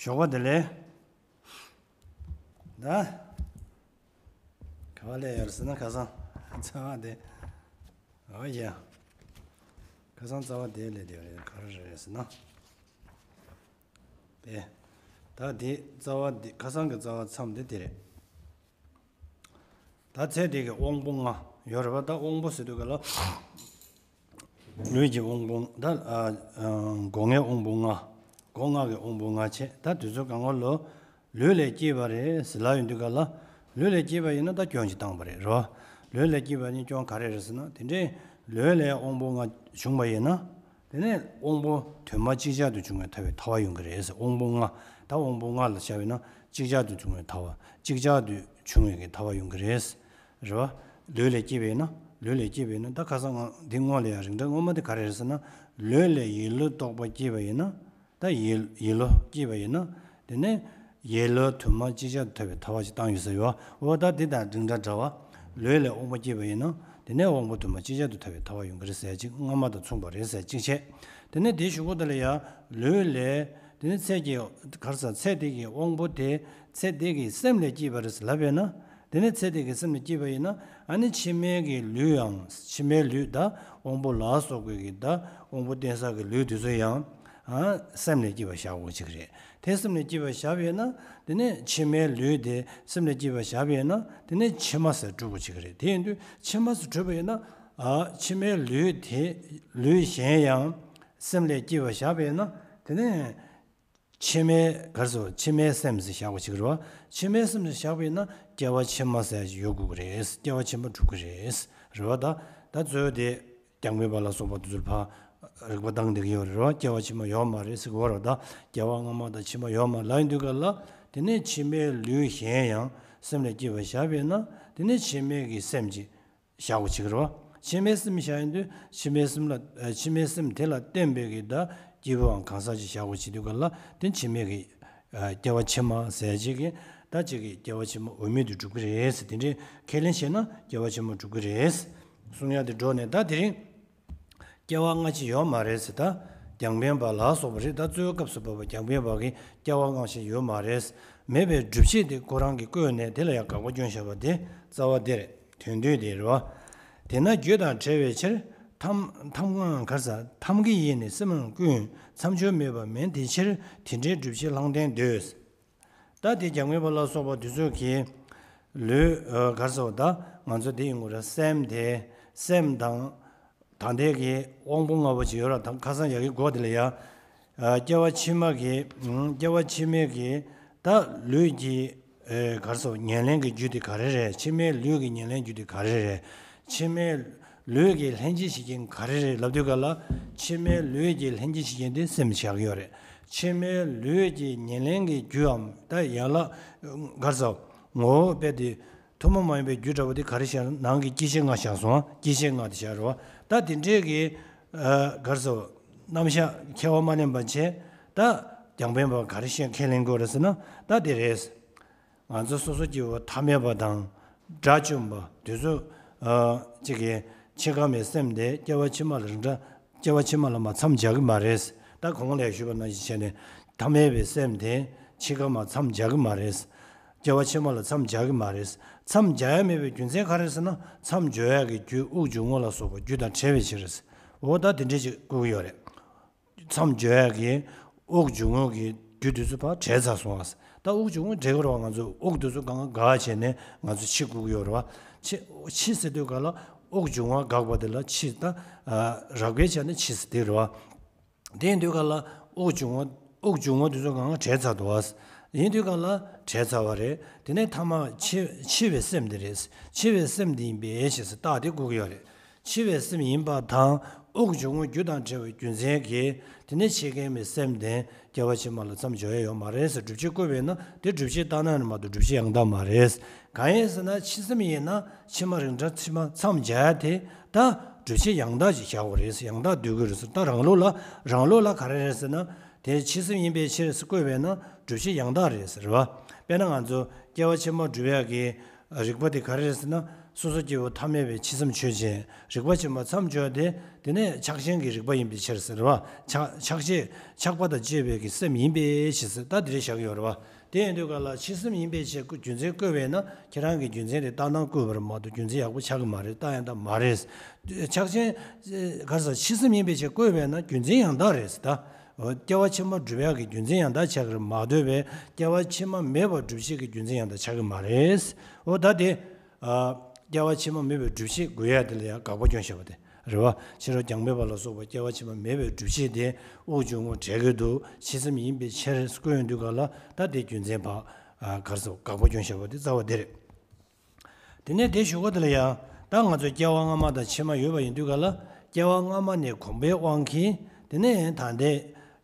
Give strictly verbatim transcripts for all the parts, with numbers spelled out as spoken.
ཞོགས་པ་བདེ་ལེགས། ད་ག་བ་ལས་ཡོད་ཟེར་ན། ཁ་སང་རྩ་བ་དེ། ཨོ་ཡ། ཁ་སང་རྩ་བ་དེ་ལས་དེ་རེད། ག་རེ་རེད་ཟེར་ན། དེ། ད་དེ་རྩ་བ་དེ། ཁ་སང་གི་རྩ་བ་མཚམས་དེ་དེ་རེད། ད་ཚེ་འདི་གི་དབང་པོ་ལྔ་ཡོད་རེད་པ། ད་དབང་པོ་ཟེར་དུས་ག་ལ། ལུས་ཀྱི་དབང་པོ་ད། ཨ། ཨ། སྒོ་ལྔའི་དབང་པོ་ལྔ། སྒོ་ལྔ་གི་དབང་པོ་ལྔ་བྱས། ད་དུས་ཚོད་གང་ག་ལོ། ལུས་ལས་སྐྱེས་པ་རེད་ཟེར་ལབ་ཡོང་དུས་ག་ལ། ལུས་ལས་སྐྱེས་པ་ཡིན་ན་ད་སྐྱོན་ཅིག་བཏང་བ་རེད་རོ། ལུས་ལས་སྐྱེས་པ་ནི་སྐྱོན་ག་རེ་རེད་ཟེར་ན། དེ་འདྲའི་ལུས་ལས་དབང་པོ་ལྔ་བྱུང་བ་ཡིན་ན། དེ་ནས་དབང་པོ་དུ་མ་ཅིག་ཅར་དུ་བྱུང་བའི་ཐར་པའི་ཐར་པ་ཡོང་གི་རེད་ཟེར། དབང་པོ་ལྔ། ད་དབང་པོ་ལྔ་ལ་བཞག་པ་ཡིན་ན་ཅིག་ཅར་དུ་བྱུང་བའི་ཐར་པ། ཅིག་ཅར་དུ་བྱུང་བའི་གི་ཐར་པ་ཡོང་གི་རེད། རེད་བ། ལུས་ལས་སྐྱེས་པ་ཡིན་ན། ལུས་ལས་སྐྱེས་པ་ཡིན་ན། ད་ཁ་སང་ང་འདི་སྔོན་ལ་ཡང་རིགས་འདྲ་སྔོན་མ་དེ་ག་རེ་རེད་ཟེར་ན། ལུས་ལས་ཡིད་བློ་རྟོག་པ་སྐྱེས་པ་ཡིན་ན། ད་ཡིད་ཡིད་བློ་སྐྱེས་པ་ཡིན་ན། དེ་ནས་ཡིད་བློ་དུ་མ་ཅིག་ཅར་དུ་ཐར་པའི་ཐར་པ་ཞིག་བཏང་ཡོད་ས་ཡོད། འོ་ད་འདི་དང་འདི་འདྲ་འདྲ་བ། ལུས་ལས་དབང་པོ་སྐྱེས་པ་ཡིན་ན། དེ་ནས་དབང་པོ་དུ་མ་ཅིག་ཅར་དུ་ཐར་པའི་ཐར་པ་ཡོང་གི་རེད་ཟེར་ཅིག་སྔ་མ་དང་མཚུངས་པ་རེད་ཟེར་ཅིག་བྱས། དེ་ནས་དེའི་གཞུག་གུ་དེ་ལ་ཡང་ལུས་ལས། དེ་ནས་ཚེ་གི་ག་རེ་ཟེར། ཚེ་འདི་གི་དབང་པོ་དེ་ཚེ་འདི་གི་སེམས་ལས་སྐྱེས་པ་རེད་ཟེར་ལབ་པས་ན། དེ་ནས་ཚེ་འདི་གི་སེམས་ལས་སྐྱེས་པ་ཡིན་ན། ཨ་ནི་ཕྱི་མའི་གི་ལུས་ཡང་། ཕྱི་མའི་ལུས་ད་དབང་པོ་ལ་སོགས་པའི་གི་ད་དབང་པོ་རྟེན་ས་གི་ལུས་དེ་ཚོ་ཡང་། ཨ། སེམས་ལས་སྐྱེས་པ་བཞག་དགོས་ཀྱི་རེད། དེ་སེམས་ལས་སྐྱེས་པ་བཞག་པ་ཡིན་ན། དེ་ནས་ཕྱི་མའི་ལུས་དེ་སེམས་ལས་སྐྱེས་པ་བཞག་པ་ཡིན་ན། དེ་ནས་ཕྱི་མ་ཟེར་གྲུབ་དགོས་ཀྱི་རེད། དེ་ཡིན་དུས་ཕྱི་མ་ཟེར་གྲུབ་པ་ཡིན་ན། ཨ། ཕྱི་མའི་ལུས་དེ་ལུས་གཞན་ཡང་སེམས་ལས་སྐྱེས་པ་བཞག་པ་ཡིན་ན། དེ་ནས་ཕྱི་མའི་ག་རེ་ཟེར། ཕྱི་མའི་སེམས་ཟེར་བཞག་པ་ཅིག་རེད་བ། ཕྱི་མའི་སེམས་ཟེར་བཞག་པ་ཡིན་ན་སྐྱེ་བ་ཕྱི་མ་ཟེར་ཞིག་ཡོད་དགོས་ཀྱི་རེད། སྐྱེ་བ་ཕྱི་མ་འགྲུབ་ཀྱི་རེད། རེད་བ། ད་ད་གཙོ་བོ་དེ་རྒྱང་འཕེན་པ་ལ་སོགས་པ་དེ་ཚོར་ཕར་རིག་པ་བཏང་བསྡད་ཀྱི་ཡོད་རེད་བ། སྐྱེ་བ་ཕྱི་མ་ཡོད་མ་རེད་ཟེར་གྱི་ཡོད་རེད་བ། ད་སྐྱེ་བ་སྔ་མ་དང་ཕྱི་མ་ཡོད་མ་རེད་ལབ་ཡོང་དུས་ག་ལ། དེ་ནས་ཕྱི་མའི་ལུས་གཞན་ཡང་སེམས་ལས་སྐྱེས་པ་བཞག་པ་ཡིན་ན། དེ་ནས་ཕྱི་མའི་གི་སེམས་ཅིག་བཞག་དགོས་ཀྱི་རེད་བ། ཕྱི་མའི་སེམས་བཞག་ཡོང་དུས་ཕྱི་མའི་སེམས་ལ། ཕྱི་མའི་སེམས་དེ་ལ་བརྟེན་པའི་གི་ད་སྐྱེས་བུའམ་གང་ཟག་ཅིག་བཞག་དགོས་བྱེད་དུས་ག་ལ། དེ་ཕྱི་མའི་གི་སྐྱེ་བ་ཕྱི་མ་ཟེར་ཅིག་གི་ད་ཅིག་གི་སྐྱེ་བ་ཕྱི་མ་འོས་མི་དེ་འགྲུབ་ཀྱི་རེད་ཟེར། དེ་འདྲའི་ཁས་ལེན་བྱས་ན་སྐྱེ་བ་ཕྱི་མ་འགྲུབ་ཀྱི་རེད། གསུང་ཡ་དེ་འགྲོ་ནས་ད་དེ་རིང་སྐྱེ་བ་སྔ་ཕྱི་ཡོད་མ་རེད་ཟེར། ད་རྒྱང་འཕེན་པ་ལ་སོགས་པ་རེད། ད་གཙོ་བོའི་སྐབས་སུ་བབས་པ་རྒྱང་འཕེན་པ་གིས་སྐྱེ་བ་སྔ་ཕྱི་ཡོད་མ་རེད། མེད་པའི་སྒྲུབ་བྱེད་དེ་ཁོ་རང་གིས་བཀོད་ནས་དེ་ལ་ཡང་དགག་པ་སྐྱོན་བཞག་པ་དེ་རྩ་བ་དེ་རེད། དོན་བསྡུས་དེ་རེད་བ། དེས་ན་རྒྱུ་དང་བྲལ་བའི་ཕྱིར། ཐམས་ཐམས་ང་ག་རེ་ཟེར། ཐམས་ཀྱི་ཡིད་ནི་སེམས་ཀུན། མཚམས་སྦྱོར་མེད་པ་མིན་དེའི་ཕྱིར། དེ་འདྲའི་སྒྲུབ་བྱེད་ལྷང་ལྡན་འདོད། ད་དེ་རྒྱང་འཕེན་པ་ལ་སོགས་པ་དེ་ཚོ་གིས་ལུས། ཨ། ག་རེ་ཟེར་བ། ད་ང་ཚོ་དེ་ཡིན་དགོས་རེད། སེམས་དེ། སེམས་དང་། ད་ལྟའི་གི་དབང་པོ་ལྔ་པོ་ཅིག་ཡོད་ར། ད་ཁ་སང་ཡ་གི་འགོ་དེ་ལ་ཡ། ཨ། སྐྱེ་བ་ཕྱི་མ་གི། ཨང་། སྐྱེ་བ་ཕྱི་མའི་གི་ད་ལུས་ཀྱི། ཨེ། ག་རེ་ཟེར། ཉེར་ལེན་གྱི་རྒྱུ་དེ་ག་རེ་རེད། ཕྱི་མའི་ལུས་ཀྱི་ཉེར་ལེན་རྒྱུ་དེ་ག་རེ་རེད། ཕྱི་མའི་ལུས་ཀྱི་ལྷན་ཅིག་བྱེད་མཁན་ག་རེ་རེད་ལབ་དུས་ག་ལ། ཕྱི་མའི་ལུས་ཀྱི་ལྷན་ཅིག་བྱེད་མཁན་དེ་སེམས་བཞག་གི་ཡོད་རེད། ཕྱི་མའི་ལུས་ཀྱི་ཉེར་ལེན་གྱི་རྒྱུའམ་ད་ཡན་ལག་ག་རེ་ཟེར། ངོ་བོ་དཔེ་དེ། ཐུན་མོང་མ་ཡིན་པའི་རྒྱུ་འདྲ་པོ་དེ་ག་རེ་བཞག། ནང་གི་སྐྱེ་མཆེད་ལྔ་བཞག་སོང་། སྐྱེ་མཆེད་ལྔ་དེ་བཞག་རེད་བ། ད་དེ་འདྲའི་གི། ཨ། ག་རེ་ཟེར། རྣམ་གཞག་ཁྱད་པར་མ་ལེན་པ་བྱས། ད་རྒྱང་འཕེན་པ་ག་རེ་བྱས་ཁས་ལེན་དགོས་རེད་ཟེར་ན། ད་དེ་རེད། ང་ཚོ་སོ་སོ་སྐྱེ་བོ་ཐ་མལ་པ་དང་དགྲ་བཅོམ་པ་དེ་ཚོ། ཨ། གཅིག་གི་འཆི་ཁ་མའི་སེམས་དེ་སྐྱེ་བ་ཕྱི་མ་ལ་རིགས་འདྲ། སྐྱེ་བ་ཕྱི་མ་ལ་མ་མཚམས་སྦྱར་གི་མ་རེད། ད་གོང་ལ་ཞུས་པ་ནང་བཞིན་བྱས་ནས་ཐ་མལ་པའི་སེམས་དེ་འཆི་ཁ་མ་མཚམས་སྦྱར་གི་མ་རེད། སྐྱེ་བ་ཕྱི་མ་ལ་མཚམས་སྦྱར་གི་མ་རེད། མཚམས་སྦྱར་ཡ་མེད་པའི་རྒྱུ་མཚན་ག་རེ་རེད་ཟེར་ན། མཚམས་སྦྱོར་ཡ་གི་རྒྱུ་དབུགས་འབྱུང་རྔུབ་ལ་སོགས་པ་རྒྱུ་དང་བྲལ་བའི་ཕྱིར་རེད། འོ་ད་དེ་འདྲས་ཅིག་བཀོད་ཀྱི་ཡོད་རེད། མཚམས་སྦྱོར་ཡ་གི་དབུགས་འབྱུང་རྔུབ་ཀྱི་རྒྱུ་དེ་ཚོ་ཕར་བྲལ་ཚར་སོང་བ། ད་དབུགས་འབྱུང་རྔུབ་བྲལ་གི་རེད་བ། ང་ཚོ་དབུགས་དེ་ཚོ་གང་ག་འགག་བྱས་ནས་ང་ཚོ་འཆི་དགོས་ཀྱི་ཡོད་རེད་བ། འཆི། འཆི་ཟེར་དུས་ག་ལ་དབུགས་འབྱུང་བ་འགག་པ་དེ་ལ་འཆི། ད། ཨ། རགས་པའི་ཆ་ནས་འཆི་ཟེར་དེ་རེད་བ། དེ་ཡིན་དུས་ག་ལ་དབུགས་འབྱུང་བ། དབུགས་འབྱུང་བ་དེ་ཚོ་གང་ག་བྲལ་ཚར་འདུག་བ། ཡིན་དུས་ག་ལ་བྲལ་ཚར་བ་རེད། དེ་ནས་ཐ་མ་འཆི། འཆི་བའི་སེམས་དེ་རེད། འཆི་བའི་སེམས་དེ་ཡིན་པའི་ཕྱིར་ཟེར་རྟགས་དེ་བཀོད་ཀྱི་ཡོད་རེད། འཆི་བའི་སེམས་ཡིན་པ་དང་དབུགས་འབྱུང་བ་རྒྱུ་དང་བྲལ་བའི་རྒྱུ་མཚན་གྱིས། དེ་ནས་འཆི་མཁན་མའི་སེམས་དེ་སྐྱེ་བ་ཕྱི་མ་ལ་མཚམས་སྦྱོར་ཡ་ཡོད་མ་རེད་ཟེར་སྒྲུབ་བྱེད་བཀོད་པས་ན། དེ་སྒྲུབ་བྱེད་ལྟར་སྣང་རེད་མ་གཏོགས་སྒྲུབ་བྱེད་ཡང་དག་མ་རེད། གང་ཡིན་ཟེར་ན། འཆི་སེམས་ཡིན་ན་ཕྱི་མ་རིགས་འདྲ་ཕྱི་མ་མཚམས་སྦྱར་ཡ་དེ། ད་སྒྲུབ་བྱེད་ཡང་དག་ཅིག་བཞག་དགོས་རེད། ཡང་དག་འདོད་ཀྱི་རེད་ཟེར། ད་རང་ལུགས་ལ། རང་ལུགས་ལ་ག་རེ་རེད་ཟེར་ན། དེ་འཆི་སེམས་ཡིན་པའི་ཕྱིར་ཟེར་བཀོད་པས་ན་སྒྲུབ་བྱེད་ཡང་དག་རེད་ཟེར་བ། དཔེར་ན་ང་ཚོ་སྐྱེ་བ་ཕྱི་མ་སྒྲུབ་ཡ་གི་རིགས་པ་དེ་ག་རེ་རེད་ཟེར་ན། སོ་སོ་སྐྱེ་བོ་ཐ་མལ་པའི་འཆི་སེམས་ཆོས་ཅན། རིག་པ་ཆེན་པོ་མཚམས་སྦྱོར་ཏེ། དེ་ནས་ཆགས་ཞེན་གྱི་རིག་པ་ཡིན་པའི་ཕྱིར་ཟེར་བ། ཆགས་ཆགས་ཞེན་ཆགས་པ་དང་བཅས་པའི་གི་སེམས་ཡིན་པའི་ཕྱིར་ཟེར། ད་དེ་རེད་བཞག་ཡོད་རེད་བ། དེ་ཡིན་དུས་ག་ལ་འཆི་སེམས་ཡིན་པའི་ཕྱིར་རྒྱུ་མཚན་བཀོད་པས་ན། ཁྱེད་རང་གི་རྒྱུ་མཚན་དེ་ལྟ་སྟངས་བཀོད་པ་རེད་མ་གཏོགས་རྒྱུ་མཚན་ཡག་པོ་ཆགས་ཀྱི་མ་རེད། ལྟ་ཡང་ལྟ་མ་རེད། ཆགས་ཞེན་ག་རེ་ཟེར། འཆི་སེམས་ཡིན་པའི་ཕྱིར་བཀོད་པས་ན་རྒྱུ་མཚན་ཡང་དག་རེད་ཟེར་ད། འོ་སྐྱེ་བ་ཕྱི་མ་སྒྲུབ་ཡག་གི་རྒྱུ་མཚན་ཡང་དག་ཆགས་ཀྱི་རེད་མ་གཏོགས་པའི་སྐྱེ་བ་ཕྱི་མ་མེད་པར་སྒྲུབ་བྱེད་ཀྱི་རྒྱུ་མཚན་ཡང་དག་ཆགས་ཀྱི་མ་རེད། འོ་ད་དེ། ཨ། སྐྱེ་བ་ཕྱི་མ་མེད་པའི་སྒྲུབ་བྱེད་དགོས་ཡ་དེ་ལ་ཡང་དགག་པ་སྐྱོན་བཞག་པ་དེ་རེད་བ། ཕྱི་རོལ་རྒྱང་མེད་པ་ལ་སོགས་པ་སྐྱེ་བ་ཕྱི་མ་མེད་པའི་སྒྲུབ་བྱེད་དེ་དབུགས་འབྱུང་རྔུབ་འབྲེལ་དགོས་འདུག་འཆི་སེམས་ཡིན་པའི་ཕྱིར་བཀོད་ཡོང་དུས་ག་ལ་ད་དེ་རྒྱུ་མཚན་བག་ཨ་ག་རེ་ཟེར་དགག་པ་སྐྱོན་བཞག་པ་དེ་རྩ་བ་དེ་རེད། དེ་ནས་དེ་ཞུ་ག་དེ་ལ་ཡང་ད་ང་ཚོ་སྐྱེ་བ་སྔ་མ་དང་ཕྱི་མ་ཡོད་པ་ཡིན་དུས་ག་ལ་སྐྱེ་བ་སྔ་མ་ནས་གོམས་པའི་དབང་གིས། དེ་ནས་ད་ལྟའི་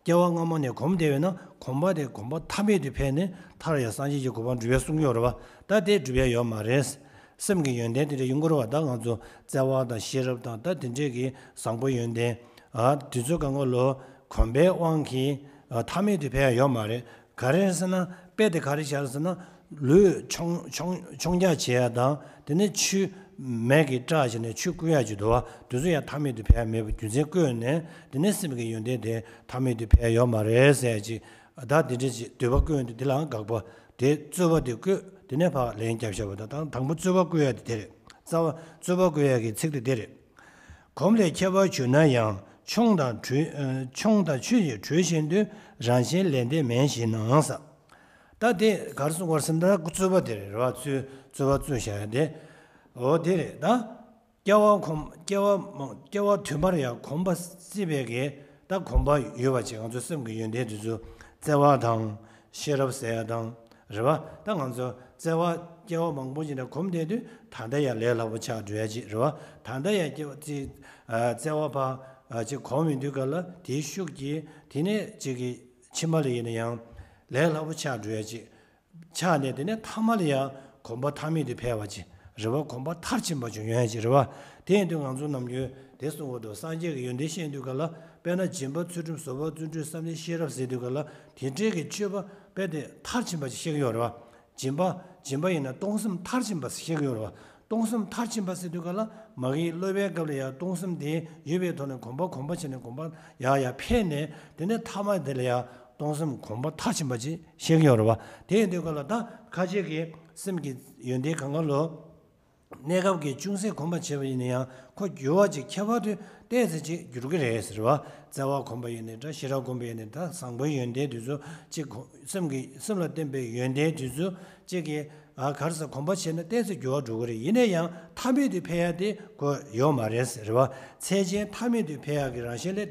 སྐྱེ་བ་སྔ་མ་ནས་གོམས་བསྡད་པས་ན་གོམས་པ་དེ་གོམས་པ་མཐའ་མེད་དུ་འཕེལ་ནས་མཐར་ཡང་སངས་རྒྱས་ཀྱི་གོ་འཕང་འགྲུབ་ཡ་གསུང་གི་ཡོད་རེད་བ། ད་དེ་འགྲུབ་ཡ་ཡོད་མ་རེད། སེམས་ཀྱི་ཡོན་ཏན་དེ་འདྲ་ཡོང་གི་རེད་བ། ད་ང་ཚོ་བརྩེ་བ་དང་ཤེས་རབ་དང་ད་དེ་འདྲས་ཀྱི་བཟང་པོ་ཡོན་ཏན། ཨ་དེ་ཚོ་གང་ག་ལོ་གོམས་པའི་དབང་གིས་ཨ་མཐའ་མེད་དུ་འཕེལ་ཡ་ཡོད་མ་རེད། ག་རེ་རེད་ཟེར་ན། དཔེ་དེ་ག་རེ་བཞག་ཟེར་ན། ལུས་མཆོང་མཆོང་མཆོང་རྒྱག་བྱེད་ཡ་དང་དེ་ནས་ཆུ་མེ་གིས་སྐྲག་བྱས་ནས་ཆུ་བསྐོལ་ཡ་ཅིག་འདུག་བ། དེ་ཚོ་ཡང་མཐའ་མེད་དུ་འཕེལ་ཡ་མེད་པ་རྒྱུ་མཚན་བཀོད་ནས་དེ་ནས་སེམས་ཀྱི་ཡོན་ཏན་དེ་མཐའ་མེད་དུ་འཕེལ་ཡ་ཡོད་མ་རེད་ཟེར་ཡ་ཅིག་ད་དེ་འདྲ་ཅིག་འདོད་པ་བཀོད་ཡོང་དུས་དེ་ལའང་དགག་པ། དེ་རྩོད་པ་དེ་བཀོད་དེ་ནས་ཕར་ལན་བརྒྱབ་བཞག་པ་དང་། དང་དང་པོ་རྩོད་པ་བཀོད་ཡ་དེ་དེ་རེད། རྩ་བ་རྩོད་པ་བཀོད་ཡ་གི་ཚིག་དེ་དེ་རེད། གོམས་ལས་ཁྱད་པར་གྱུར་ན་ཡང་། མཆོང་དང་གྲོལ་ཨ་མཆོང་དང་ཆུ་ཡིས་གྲོལ་བཞིན་དུ་རང་བཞིན་ལས་འདས་མིན་ཞེ་ན་ཟེར། ད་དེ་ག་རེ་གསུང་བར་ཟེར་ན་ད་རྩོད་པ་དེ་རེད་རེད་བ། རྩོད་རྩོད་པ་རྩོད་བཞག་ཡ་དེ། འོ་དེ་རེད་ད། སྐྱེ་བ་གོམས་སྐྱེ་བ་མང་སྐྱེ་བ་དུ་མར་ཡང་གོམས་པ་སྲིད་པའི་གི་ད་གོམས་པ་ཡོད་པ་ཅིག་ང་ཚོ་སེམས་ཀྱི་ཡོན་ཏན་དེ་ཚོ་བརྩེ་བ་དང་ཤེས་རབ་ཟེར་ཡ་དང་རེད་བ། ད་ང་ཚོ་བརྩེ་བ་སྐྱེ་བ་མང་པོ་ཅིག་ནས་གོམས་བསྡད་དུས་ད་ལྟ་ཡང་ལས་སླ་པོ་ཆགས་འགྲོ་ཡ་ཅིག་རེད་བ། ད་ལྟ་ཡང་སྐྱེ་བ་ཅིག་ཨ་བརྩེ་བ་ཕར་ཨ་ཅིག་གོམས་ཡོང་དུས་ག་ལ་དེའི་ཤུགས་ཀྱིས་དེ་ནས་ཅིག་གི་ཕྱི་མ་ལ་ཡིན་ན་ཡང་ལས་སླ་པོ་ཆགས་འགྲོ་ཡ་ཅིག་ཆགས་ནས་དེ་ནས་ཐ་མ་ལ་ཡང་གོམས་པ་མཐའ་མེད་དུ་འཕེལ་བ་ཅིག་རེད་བ། གོམས་པ་མཐར་ཕྱིན་པ་ཅིག་ཡོང་ཡ་ཅིག་རེད་བ། དེ་ཡིན་དུས་ང་ཚོ་ནམ་རྒྱུན་དེ་གསུང་གི་འདུག་སངས་རྒྱས་ཀྱི་ཡོན་ཏན་བཤད་དུས་ག་ལ་དཔེར་ན་སྦྱིན་པ་ཚུལ་ཁྲིམས་བཟོད་པ་བརྩོན་འགྲུས་བསམ་གཏན་ཤེས་རབ་ཟེར་དུས་ག་ལ་དེ་འདྲའི་གི་སྤྱོད་པ་དཔེ་དེ་མཐར་ཕྱིན་པ་ཅིག་བཤད་ཀྱི་ཡོད་རེད་བ། སྦྱིན་པ་སྦྱིན་པ་ཡིན་ན་གཏོང་སེམས་མཐར་ཕྱིན་པ་ཞིག་བཤད་ཀྱི་ཡོད་རེད་བ། གཏོང་སེམས་མཐར་ཕྱིན་པ་ཟེར་དུས་ག་ལ་མ་གི་སློབ་པའི་སྐབས་ལ་ཡང་གཏོང་སེམས་དེ་ཡོད་པའི་ཐོག་ནས་གོམས་པ་གོམས་པ་བྱས་ནས་གོམས་པ་ཡར་ཡར་འཕེལ་ནས་དེ་ནས་ཐ་མ་དེ་ལ་ཡང་གཏོང་སེམས་གོམས་པ་མཐར་ཕྱིན་པ་ཅིག་བཤད་ཀྱི་ཡོད་རེད་བ། དེ་ཡིན་དུས་ག་ལ་ད་ཁ་ཅིག་གི་སེམས་ཀྱི་ཡོན་ཏན་གང་ག་ལོ། གནས་སྐབས་ཀྱི་ཅུང་ཟད་གོམས་པ་བྱས་པ་ཡིན་ན་ཡང་ཁོ་འགྱུར་བ་ཅིག་ཁྱད་པར་དུ་ཏོག་ཙམ་ཅིག་འགྱུར་གྱི་རེད་ཟེར་བ། བརྩེ་བ་གོམས་པ་ཡིན་ནའི་འདྲ། ཤེས་རབ་གོམས་པ་ཡིན་ནའི་འདྲ། བཟང་པོའི་ཡོན་ཏན་དེ་ཚོ་ཅིག་གོ་སེམས་ཀྱི་སེམས་ལ་བརྟེན་པའི་ཡོན་ཏན་དེ་ཚོ་ཅིག་གི་ཨ་ག་རེ་ཟེར་གོམས་པ་བྱས་ན་ཏོག་ཙམ་འགྱུར་བ་འགྲོ་གི་རེད། ཡིན་ན་ཡང་མཐའ་མེད་དུ་འཕེལ་ཡ་དེ་ཁོ་ཡོད་མ་རེད་ཟེར་བ། ཚད་ཅན་མཐའ་མེད་དུ་འཕེལ་ཡ་གི་རང་བཞིན་ལས་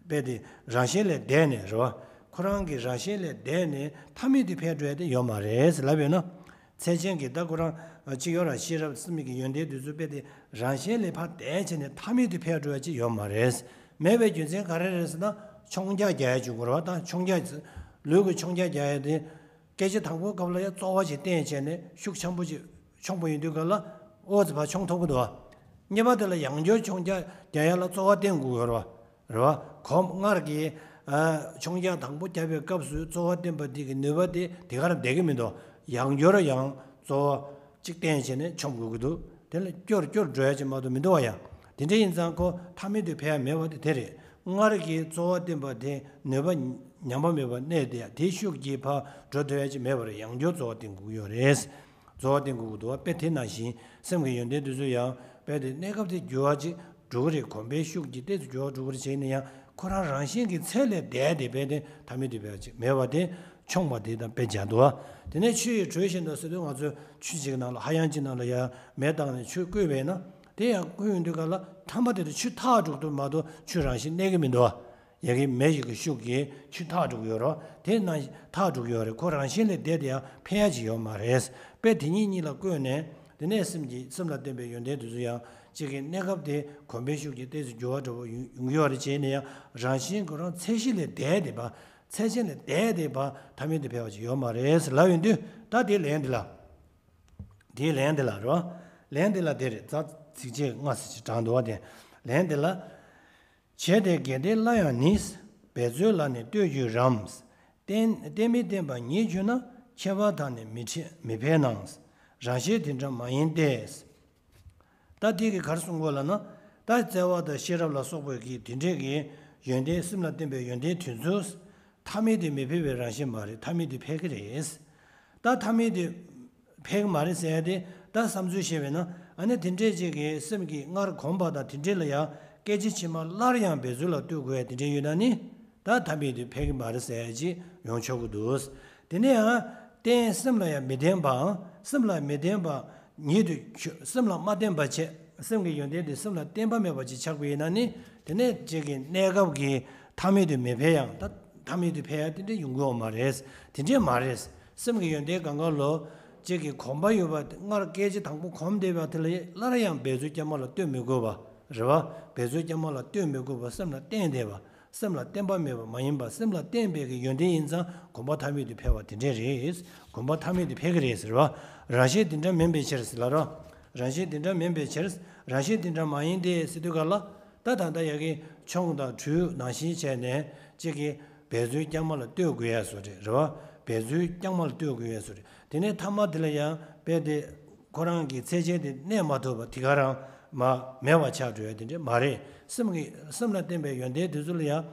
རྦད་དེ་རང་བཞིན་ལས་འདས་ནས་རེད་བ། ཁོ་རང་གི་རང་བཞིན་ལས་འདས་ནས་མཐའ་མེད་དུ་འཕེལ་འགྲོ་ཡ་དེ་ཡོད་མ་རེད་ཟེར་ལབ་ཡོད་ན། ཚད་ཅན་གྱི་ད་ཁོ་རང་ཨ་གཅིག་ཡོད་ར། ཤེས་རབ་སེམས་ཀྱི་ཡོན་ཏན་དེ་ཚོ་རྦད་དེ་རང་བཞིན་ལས་ཕར་འདས་བྱས་ནས་མཐའ་མེད་དུ་འཕེལ་འགྲོ་ཡ་ཅིག་ཡོད་མ་རེད། མེད་པའི་རྒྱུ་མཚན་ག་རེ་རེད་ཟེར་ན་མཆོང་རྒྱག་རྒྱག་ཡ་ཅིག་དགོས་རེད་བ། ད་མཆོང་རྒྱག་ལུས་ཀྱི་མཆོང་རྒྱག་རྒྱག་ཡ་དེ་སྐད་ཆ་དང་པོའི་སྐབས་ལ་ཡ་རྩོལ་བ་ཅིག་བསྟེན་བྱས་ནས་ཤུགས་ཆེན་པོ་ཅིག་མཆོང་པ་ཡིན་དུས་ག་ལ་ཨོ་ཙི་ཕར་མཆོང་ཐུབ་ཀྱི་འདུག་བ། གཉིས་པ་དེ་ལ་ཡང་བསྐྱར་མཆོང་རྒྱག་རྒྱག་ཡ་ལ་རྩོལ་བ་བསྟེན་དགོས་ཡོད་རེད་བ། རེད་བ། གོམས་སྔར་གྱི་ཨ་མཆོང་རྒྱག་དང་པོ་བརྒྱབ་པའི་སྐབས་སུ་རྩོལ་བ་བསྟེན་པ་འདི་གི་ནུས་པ་དེ་དེ་གར་བསྡད་ཀྱི་མི་འདུག་ཡང་བསྐྱར་ཡང་རྩོལ་བ་གཅིག་བསྟེན་བྱས་ནས་མཆོང་དགོས་ཀྱི་འདུག་དེ་ལ་སྐྱོར་སྐྱོར་འགྲོ་ཡ་ཅིག་མ་གཏོགས་མི་འདུག་བ། ཡང་དེ་འདྲ་ཡིན་ཙང་ཁོ་མཐའ་མེད་དུ་འཕེལ་ཡ་མེད་པ་དེ་དེ་རེད། སྔར་གྱི་རྩོལ་བ་བསྟེན་པ་དེ་ནུས་པ་ཉམས་པ་མེད་པར་གནས་ཏེ་དེའི་ཤུགས་ཀྱིས་ཕར་འགྲོ་ཐུབ་ཡ་ཅིག་མེད་པར་ཡང་བསྐྱར་རྩོལ་བ་བསྟེན་དགོས་ཀྱི་ཡོད་རེད། རྩོལ་བ་བསྟེན་དགོས་ཀྱི་འདུག་བ། དཔེ་དེ་ནང་བཞིན་སེམས་ཀྱི་ཡོན་ཏན་དེ་ཚོ་ཡང་རྦད་དེ་གནས་སྐབས་དེ་འགྱུར་བ་ཅིག་འགྲོ་གི་རེད། གོམས་པའི་ཤུགས་ཀྱིས་ཏོག་ཙམ་འགྱུར་བ་འགྲོ་གི་རེད། བྱས་ན་ཡང་ཁོ་རང་རང་བཞིན་གྱི་ཚད་ལས་འདས་ཏེ་རྦད་དེ་མཐའ་མེད་དུ་འཕེལ་བ་ཅིག་མེད་པ་དེ་མཆོང་བ་དེ་དང་དཔེ་སྦྱར་འདུག་བ། དེ་ནས་ཆུ་ཡིས་གྲོལ་བཞིན་དུ་ཟེར་དུས་ང་ཚོས་ཆུ་གཅིག་ནང་ལ་ཧ་ཡང་གཅིག་ནང་ལ་ཡང་མེ་བཏང་ནས་ཆུ་བསྐོལ་བས་ན་དེ་ཡང་བསྐོལ་ཡོང་དུས་ག་ལ་ཐ་མ་དེ་དུ་ཆུ་ཐག་འགྲོ་གི་འདུག་མ་གཏོགས་ཆུ་རང་བཞིན་གནས་ཀྱི་མི་འདུག་བ། ཡ་གི་མེ་ཞིག་གི་ཤུགས་ཀྱིས་ཆུ་ཐག་འགྲོ་གི་ཡོད་རེད། དེ་ནང་ཐག་འགྲོ་གི་ཡོད་རེད། ཁོ་རང་བཞིན་ལས་འདས་ཏེ་ཡང་འཕེལ་ཡ་ཅིག་ཡོད་མ་རེད། དཔེ་དེ་གཉིས་གཉིས་ལ་བཀོད་ནས་དེ་ནས་སེམས་ཀྱི་སེམས་ལ་བརྟེན་པའི་ཡོན་ཏན་དེ་ཚོ་ཡང་གཅིག་གི་གནས་སྐབས་དེ་གོམས་པའི་ཤུགས་ཀྱིས་ཏོག་ཙམ་འགྱུར་བ་འགྲོ་བ་ཡོང་ཡོང་གི་ཡོད་རེད། བྱས་ན་ཡང་རང་བཞིན་ཁོ་རང་ཚད་གཞི་ལས་འདས་ཏེ་བ། ཚད་ཆེན་ལས་འདས་ཏེ་བ་མཐའ་མེད་དུ་འཕེལ་བ་ཅིག་ཡོད་མ་རེད་ལབ་ཡོང་དུས། ད་དེའི་ལན་འདི་ལ། དེའི་ལན་འདི་ལ་རོ། ལན་འདི་ལ་དེ་རེད། ད་ཚིགས་བཅད་ལྔ་ཟེར་ཅིག་དྲངས་འདུག་བ། དེ་ལན་འདི་ལ། བྱས་ཏེ་གལ་ཏེ་སླར་ཡང་ནི། འབད་རྩོལ་ལ་ནི་ལྟོས་གྱུར་རམ། བརྟེན་བརྟེན་མི་བརྟེན་པ་ཉིད་གྱུར་ན། ཁྱད་པར་དག་ནི་མི་འཕེ་མི་འཕེལ་ན། རང་བཞིན་དེ་འདྲ་མ་ཡིན་ཏེ། ད་དེ་གི་ག་རེ་གསུང་གི་ཡོད་ལབ་ན། ད་བརྩེ་བ་དང་ཤེས་རབ་ལ་སོགས་པའི་གི་དེ་འདྲའི་གི་ཡོན་ཏན་སེམས་ལ་བརྟེན་པའི་ཡོན་ཏན་དེ་ཚོ་ཐ་མལ་དུ་མི་འཕེལ་བའི་རང་བཞིན་མ་རེད། ཐ་མལ་དུ་འཕེལ་གི་རེད། ད་ཐ་མལ་དུ་འཕེལ་གི་མ་རེད་ཟེར་ཡ་དེ། ད་བསམ་ཚུལ་བཤད་པས་ན། ཨ་ནི་དེ་འདྲས་ཅིག་གི་སེམས་ཀྱི་སྔར་གོམས་པ་དང་དེ་འདྲས་ལ་ཡང་སྐད་ཅིག་ཕྱི་མ་སླར་ཡང་འབད་རྩོལ་ལ་ལྟོས་དགོས་ཡ་དེ་འདྲས་ཡོད་ན་ནི། ད་ཐ་མལ་དུ་འཕེལ་གི་མ་རེད་ཟེར་ཡ་ཅིག་ཡོང་ཆོག་གི་འདུག། དེ་ནས་ཡང་རྟེན་སེམས་ལ་ཡང་མི་ལྡན་པའམ། སེམས་ལ་མི་ལྡན་པ་ཉིད་དུ་ཆོས་སེམས་ལ་མ་བརྟེན་པ་བྱས། སེམས་ཀྱི་ཡོན་ཏན་དེ་སེམས་ལ་བརྟེན་པ་མེད་པ་ཅིག་ཆགས་པ་ཡིན་ན་ནི། དེ་ནས་ཅིག་གི་གནས་སྐབས་ཀྱི་ཐ་མལ་དུ་མི་འཕེལ་ཡང་། ད་ཐ་མལ་དུ་འཕེལ་ཡ་དེ་འདྲས་ཡོང་གི་ཡོད་མ་རེད། དེ་འདྲས་མ་རེད། སེམས་ཀྱི་ཡོན་ཏན་གང་ག་ལོ། ཅིག་གི་གོམས་པ་ཡོད་པ་སྔར་སྐད་ཅིག་དང་པོ་གོམས་བསྡད་པ་དེ་ལ་སླར་ཡང་འབད་རྩོལ་བསྐྱར་མ་ལ་ལྟོས་མི་དགོས་པ། རེད་བ། འབད་རྩོལ་བསྐྱར་མ་ལ་ལྟོས་མི་དགོས་པ། སེམས་ལ་བརྟེན་བསྡད་པ། སེམས་ལ་བརྟེན་པ་མེད་པ་མ་ཡིན་པ། སེམས་ལ་བརྟེན་པའི་གི་ཡོན་ཏན་ཡིན་ཙང་གོམས་པ་ཐ་མལ་དུ་འཕེལ་བ་དེ་འདྲས་རེད། གོམས་པ་ཐ་མལ་དུ་འཕེལ་གི་རེད་ཟེར་བ། རང་བཞིན་དེ་འདྲ་མིན་པའི་ཕྱིར་ཟེར་ལབ་རོ། རང་བཞིན་དེ་འདྲ་མིན་པའི་ཕྱིར། རང་བཞིན་དེ་འདྲ་མ་ཡིན་ཏེ་ཟེར་དུས་ག་ལ། ད་ད་ལྟ་ཡ་གི་མཆོང་དང་འཁྲུལ་ནང་བཞིན་བྱས་ནས་ཅིག་གི་འབད་རྩོལ་བསྐྱར་མ་ལ་ལྟོས་དགོས་ཡ་བཟོ་རེད། རེད་བ། འབད་རྩོལ་བསྐྱར་མ་ལ་ལྟོས་དགོས་ཡ་བཟོ་རེད། དེ་ནས་ཐ་མ་དེ་ལ་ཡང་རྦད་དེ་ཁོ་རང་གི་ཚད་ཆེན་དེ་གནས་མ་ཐུབ་པ་དེ་ག་རང་མ་མེད་པ་ཆགས་འགྲོ་ཡ་དེ་འདྲས་མ་རེད། སེམས་ཀྱི་སེམས་ལ་བརྟེན་པའི་ཡོན་ཏན་དེ་ཚོ་ལ་ཡང་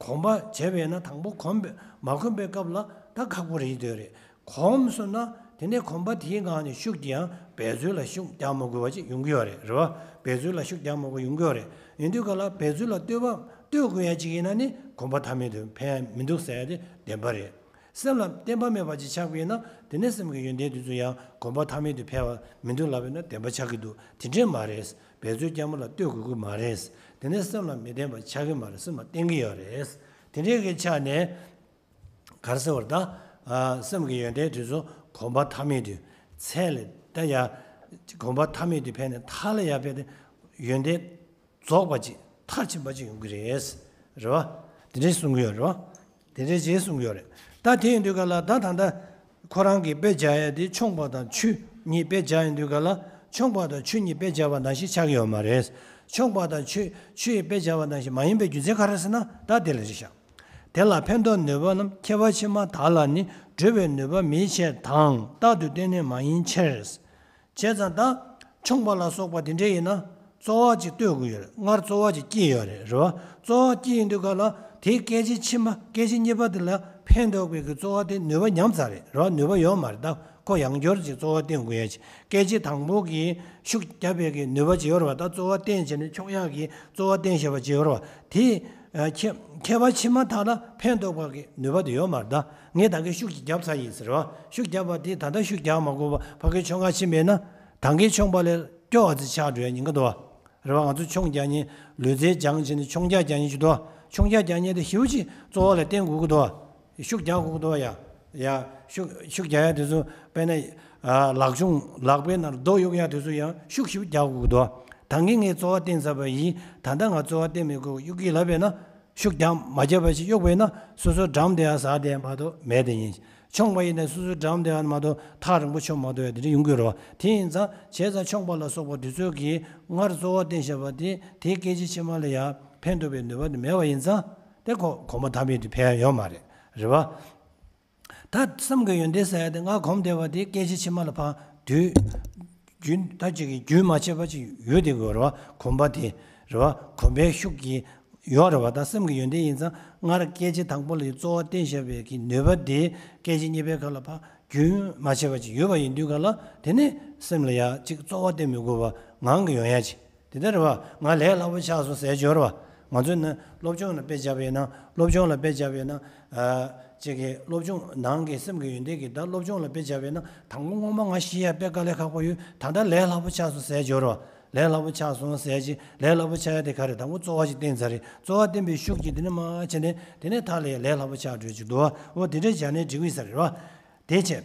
གོམས་པ་བྱས་པས་ན། དང་པོ་གོམས་པའི་མ་གོམས་པའི་སྐབས་ལ་ད་ཁག་པོ་རེད་འདོད་རེད། གོམས་སོང་ན་དེ་ནས་གོམས་པ་དེའི་ངང་ནས་ཤུགས་ཀྱིས་ཡང་འབད་རྩོལ་ལ་ཤུགས་རྒྱག་མ་དགོས་པ་ཅིག་ཡོང་གི་ཡོད་རེད། རེད་བ། འབད་རྩོལ་ལ་ཤུགས་རྒྱག་མ་དགོས་ཡོང་གི་ཡོད་རེད། ཡིན་དུས་ག་ལ་འབད་རྩོལ་ལ་ལྟོས་པ་ལྟོས་དགོས་ཡ་ཅིག་ཡིན་ན་ནི་གོམས་པ་ཐ་མལ་དུ་འཕེལ་ཡ་མི་འདུག་ཟེར་ཡ་དེ་བདེན་པ་རེད། སེམས་ལ་བརྟེན་པ་མེད་པ་ཅིག་ཆགས་པ་ཡིན་ན། དེ་ནས་སེམས་ཀྱི་ཡོན་ཏན་དེ་ཚོ་ཡང་གོམས་པ་ཐ་མལ་དུ་འཕེལ་བ་མི་འདུག་ལབ་པ་ཡིན་ན་བདེན་པ་ཆགས་ཀྱི་འདུག། དེ་འདྲས་མ་རེད། འབད་རྩོལ་བསྐྱར་མ་ལ་ལྟོས་དགོས་ཀྱི་མ་རེད། དེ་ནས་སེམས་ལ་མི་ལྡན་པ་ཆགས་ཀྱི་མ་རེད། སེམས་ལ་བརྟེན་གྱི་ཡོད་རེད། དེ་འདྲས་ཀྱི་ཆ་ནས་ག་རེ་ཟེར་བ་རེད་ད། ཨ། སེམས་ཀྱི་ཡོན་ཏན་དེ་ཚོ་གོམས་པ་ཐ་མལ་དུ་ཚད་ལས་ད་ཡ། གོམས་པ་ཐ་མལ་དུ་འཕེལ་ནས་མཐའ་ལ་ཡ་འཕེལ་ཏེ་ཡོན་ཏན་རྫོགས་པ་ཅིག་མཐར་ཕྱིན་པ་ཅིག་ཡོང་གི་རེད། རེད་བ། དེ་འདྲས་གསུང་གི་ཡོད་རེད་བ། དེ་འདྲས་ཅིག་གསུང་གི་ཡོད་རེད། ད་དེ་ཡིན་དུས་ག་ལ་ད་ད་ལྟ་ཁོ་རང་གིས་དཔེ་བྱ་ཡ་དེ་མཆོངས་པ་དང་ཆུ་གཉིས་དཔེ་བྱ་ཡིན་དུས་ག་ལ། མཆོངས་པ་དང་ཆུ་གཉིས་དཔེ་བྱ་བ་ནང་བཞིན་ཆགས་ཀྱི་ཡོད་མ་རེད། མཆོངས་པ་དང་ཆུ་ཆུ་ཡི་དཔེ་བྱ་བ་ནང་བཞིན་མ་ཡིན་པའི་རྒྱུ་མཚན་ག་རེ་ཟེར་ན། ད་དེ་ལ་རེ་བཞག། དེ་ལ་ཕན་འདོགས་ནུས་པ་རྣམས་ཁྱད་པར་ཕྱི་མ་དག་ལ་ནི་སྒྲུབ་པའི་ནུས་པ་མེད་ཕྱིར་དང་། རྟག་ཏུ་བརྟེན་གནས་མ་ཡིན་ཕྱིར། བྱས་ཙང་ད་མཆོངས་པ་ལ་སོགས་པ་དེ་འདྲས་ཡིན་ན་རྩོལ་བ་ཅིག་གཏོད་དགོས་ཡོད་རེད། སྔར་རྩོལ་བ་ཅིག་སྐྱེས་ཡོད་རེད། རེད་བ། རྩོལ་བ་སྐྱེས་ཡིན་དུས་ག་ལ་དེའི་སྐད་ཅིག་ཕྱི་མ་སྐད་ཅིག་གཉིས་པ་དེ་ལ་ཕན་འདོགས་པའི་གི་རྩོལ་བ་དེ་ནུས་པ་ཉམས་ཚར་རེད། རེད་བ། ནུས་པ་ཡོད་མ་རེད། ད་ཁོ་ཡང་བསྐྱར་ཅིག་རྩོལ་བ་བཏོན་དགོས་ཡ་ཅིག་སྐད་ཅིག་དང་པོ་གི་ཤུགས་རྒྱབ་པའི་གི་ནུས་པ་ཅིག་ཡོད་རེད་བ། ད་རྩོལ་བ་བཏོན་བྱས་ནས་མཆོང་ཡག་གི་རྩོལ་བ་བཏོན་བྱས་པ་ཅིག་ཡོད་རེད་བ། དེ་ཨ། ཁྱད་ཁྱད་པར་ཕྱི་མ་དག་ལ་ཕན་འདོགས་པ་གི་ནུས་པ་དེ་ཡོད་མ་རེད། ད་ངས་ད་གིན་ཤུགས་ཅིག་བརྒྱབ་ཚར་ཡིན་ཟེར་བ། ཤུགས་བརྒྱབ་པ་དེ་ད་ལྟ་ཤུགས་རྒྱག་མ་དགོས་པ་ཕ་གིར་མཆོང་ག་ཕྱིན་པས་ན། ད་གིན་མཆོངས་པ་ལས་སྐྱོ་བ་ཅིག་ཆགས་འགྲོ་ཡ་ཉེན་ཁ་འདུག་བ། རེད་བ། ང་ཚོ་མཆོང་རྒྱག་མཁན་ལུས་རྩལ་སྦྱང་བྱས་ནས་མཆོང་རྒྱག་རྒྱག་མཁན་ཅིག་འདུག་བ། མཆོང་རྒྱག་རྒྱག་མཁན་དེ་ཞེ་པོ་ཅིག་རྩོལ་བ་ལ་བརྟེན་དགོས་ཀྱི་འདུག་བ། ཤུགས་རྒྱག་དགོས་ཀྱི་འདུག་བ་ཡ། ཡ། ཤུགས་ཤུགས་རྒྱག་ཡ་དེ་ཚོ་དཔེར་ན། ཨ། ལག་མཆོང་ལག་པའི་ནང་རྡོ་གཡུག་ཡ་དེ་ཚོ་ཡང་ཤུགས་ཞེ་པོ་རྒྱག་དགོས་ཀྱི་འདུག་བ། ད་གིན་ངས་རྩོལ་བ་བཏོན་ཚར་བ་ཡིན། ད་ལྟ་ང་རྩོལ་བ་བཏོན་མི་དགོས། གཡུག་གི་ལབ་པས་ན། ཤུགས་རྒྱག་མ་བརྒྱབ་པ་ཞིག་གཡུག་པས་ན་སོ་སོ་འགྲམ་དེ་ཡང་ཟག་བསྡད་མ་གཏོགས་མེད་དེ་ཡིན། མཆོངས་པ་ཡིན་ན་སོ་སོ་འགྲམ་དེ་ཡང་མ་གཏོགས་ཐག་རིང་པོ་མཆོངས་མ་གཏོགས་ཡ་དེ་འདྲ་ཡོང་གི་རེད་བ། དེ་ཡིན་ཙང་བྱས་ཙང་མཆོངས་པ་ལ་སོགས་པ་དེ་ཚོ་གིས་སྔར་རྩོལ་བ་བཏོན་བཞག་པ་དེ་དེའི་སྐད་ཅིག་ཕྱི་མ་ལ་ཡང་ཕན་ཐོགས་པའི་ནུས་པ་དེ་མེད་པ་ཡིན་ཙང་། དེ་ཁོ་གོམས་པ་ཐ་མལ་དུ་འཕེལ་ཡ་ཡོད་མ་རེད། རེད་བ། ད་སེམས་ཀྱི་ཡོན་ཏན་ཟེར་ཡ་དེ་སྔར་གོམས་བསྡད་པ་དེ་སྐད་ཅིག་ཕྱི་མ་ལ་ཕར་དུས་རྒྱུན་ད་ཅིག་གི་རྒྱུན་མ་ཆད་པ་ཅིག་ཡོད་དེ་དགོས་རེད་བ། གོམས་པ་དེ་རེད་བ། གོམས་པའི་ཤུགས་ཀྱིས་ཡོད་རེད་བ། ད་སེམས་ཀྱི་ཡོན་ཏན་ཡིན་ཙང་སྔར་སྐད་ཅིག་དང་པོ་ལ་རྩོལ་བ་བཏོན་བཞག་པའི་གི་ནུས་པ་དེ་སྐད་ཅིག་གཉིས་པའི་ཁ་ལ་ཕར་རྒྱུན་མ་ཆད་པ་ཅིག་ཡོད་པ་ཡིན་དུས་ག་ལ། དེ་ནི་སེམས་ལ་ཡ་ཅིག་རྩོལ་བ་བཏོན་མི་དགོས་པ་ངང་གིས་ཡོང་ཡ་ཅིག་དེ་ལྟར་བ། ང་ལས་སླ་པོ་ཆགས་སོང་ཟེར་འབྱོར་བ། ང་ཚོས་ནི་སློབ་སྦྱོང་ལ་དཔེ་བྱས་པ་ཡིན་ན། སློབ་སྦྱོང་ལ་དཔེ་བྱས་པ་ཡིན་ན། ཨ། ཅིག་གིས་སློབ་སྦྱོང་ནང་གི་སེམས་ཀྱི་ཡོན་ཏན་གྱིས་ད་སློབ་སྦྱོང་ལ་དཔེ་བྱས་པ་ཡིན་ན། དང་པོ་སྔོན་མ་ང་ཤེས་ཡ་དཔེ་དཀའ་ལས་ཁག་པོ་ཡོད། ད་ལྟ་ལས་སླ་པོ་ཆགས་སོང་ཟེར་འབྱོར་བ། ལས་སླ་པོ་ཆགས་སོང་ཟེར་ཅིག་ལས་སླ་པོ་ཆགས་ཡ་དེ་ག་རེ། དང་པོ་རྩོལ་བ་ཞིག་བཏོན་ཚར་རེད། རྩོལ་བ་བཏོན་པའི་ཤུགས་ཀྱིས་དེ་ནས་མར་བྱས་ནས་དེ་ནས་མཐའ་ལ་ཡ་ལས་སླ་པོ་ཆགས་འགྲོ་ཅིག་འདུག་བ། འོ་དེ་འདྲ་བྱས་ནས་འགྲིག་གི་ཡོད་ས་རེད་བ། དེ་བྱས།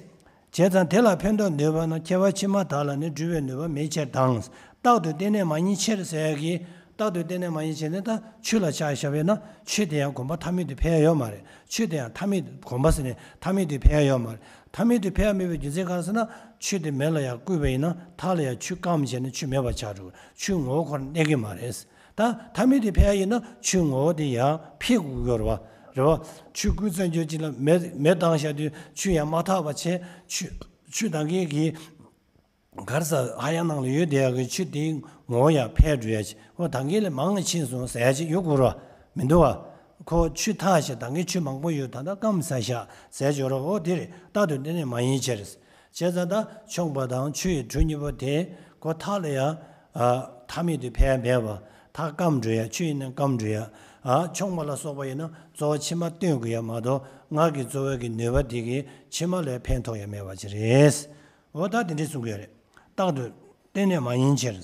བྱས་ཙང་དེ་ལ་ཕན་འདོགས་ནུས་པ་རྣམས་ཁྱད་པར་ཕྱི་མ་དག་ལ་ནི་སྒྲུབ་པའི་ནུས་པ་མེད་ཕྱིར་དང་། རྟག་ཏུ་བརྟེན་གནས་མ་ཡིན་ཕྱིར་ཟེར་ཡ་གི། རྟག་ཏུ་བརྟེན་གནས་མ་ཡིན་ཕྱིར་ནི་ད་ཆུ་ལ་ཆ་བཞག་པས་ན་ཆུ་དེ་ཡང་གོམས་པ་ཐ་མལ་དུ་འཕེལ་ཡ་ཡོད་མ་རེད། ཆུ་དེ་ཡང་ཐ་མལ་གོམས་པ་ཟེར་ནས་ཐ་མལ་དུ་འཕེལ་ཡ་ཡོད་མ་རེད། ཐ་མལ་དུ་འཕེལ་ཡ་མེད་པའི་རྒྱུ་མཚན་གང་ཟེར་ན། ཆུ་དེ་མེ་ལ་ཡང་བསྐུས་པ་ཡིན་ན་མཐའ་ལ་ཡང་ཆུ་སྐམ་བྱས་ནས་ཆུ་མེད་པ་ཆགས་འགྲོ། ཆུའི་ངོ་བོ་ཁོ་རང་གནས་ཀྱི་མ་རེད། ད་ཐ་མལ་དུ་འཕེལ་ཡ་ཡིན་ན་ཆུའི་ངོ་བོ་དེ་ཡང་འཕེལ་དགོས་ཀྱི་ཡོད་རེད་བ། རེད་བ། ཆུ་བསྐུས་ཚར་རྗེས་ཅིག་ལ་མེ་མེ་བཏང་བཞག་དུས་ཆུ་ཡང་མ་དག་པ་བྱས། ཆུ་ཆུ་དང་གི་གི་ ག་རེ་ཟ། ཧ་ཡང་ནང་ལ་ཡོད་བསྡད་ཡག་གི་ཆུ་དེའི་ངོ་བོ་ཡང་འཕེལ་འགྲོ་ཡ་ཅིག་འོ་ད་གིན་ལས་མང་ང་ཕྱིན་སོང་ཟེར་ཡ་ཅིག་ཡོད་དགོས་ར་མི་འདུག་བ། ཁོ་ཆུ་ཐག་ཤ་ད་གིན་ཆུ་མང་པོ་ཡོད་ད་ལྟ་སྐམ་ས་ཤ་ཟེར་ཡ་ཅིག་ཡོད་ར། འོ་དེ་རེད། རྟག་ཏུ་བརྟེན་ནས་མ་ཡིན་ཕྱིར། བྱས་ཙང་ད་མཆོངས་པ་དང་ཆུ་ཡི་དྲོད་གཉིས་པོ་དེ་ཁོ་ཐག་ལ་ཡང་ཐ་མལ་དུ་འཕེལ་ཡ་མེད་པ། ཐག་སྐམ་འགྲོ་ཡ། ཆུ་ཡིན་ན་སྐམ་འགྲོ་ཡ། མཆོངས་པ་ལ་སོགས་པ་ཡིན་ན་རྩོལ་བ་ཕྱི་མ་བཏོན་དགོས་ཡ་མ་གཏོགས་སྔར་གྱི་རྩོལ་བའི་གི་ནུས་པ་དེ་གིས་ཕྱི་མ་ལ་ཕན་ཐོགས་ཡ་མེད་པ་ཅིག་རེད། འོ་ད་དེ་འདྲས་གསུང་གི་ཡོད་རེད། རྟག་ཏུ་བརྟེན་ནས་མ་ཡིན་ཕྱིར།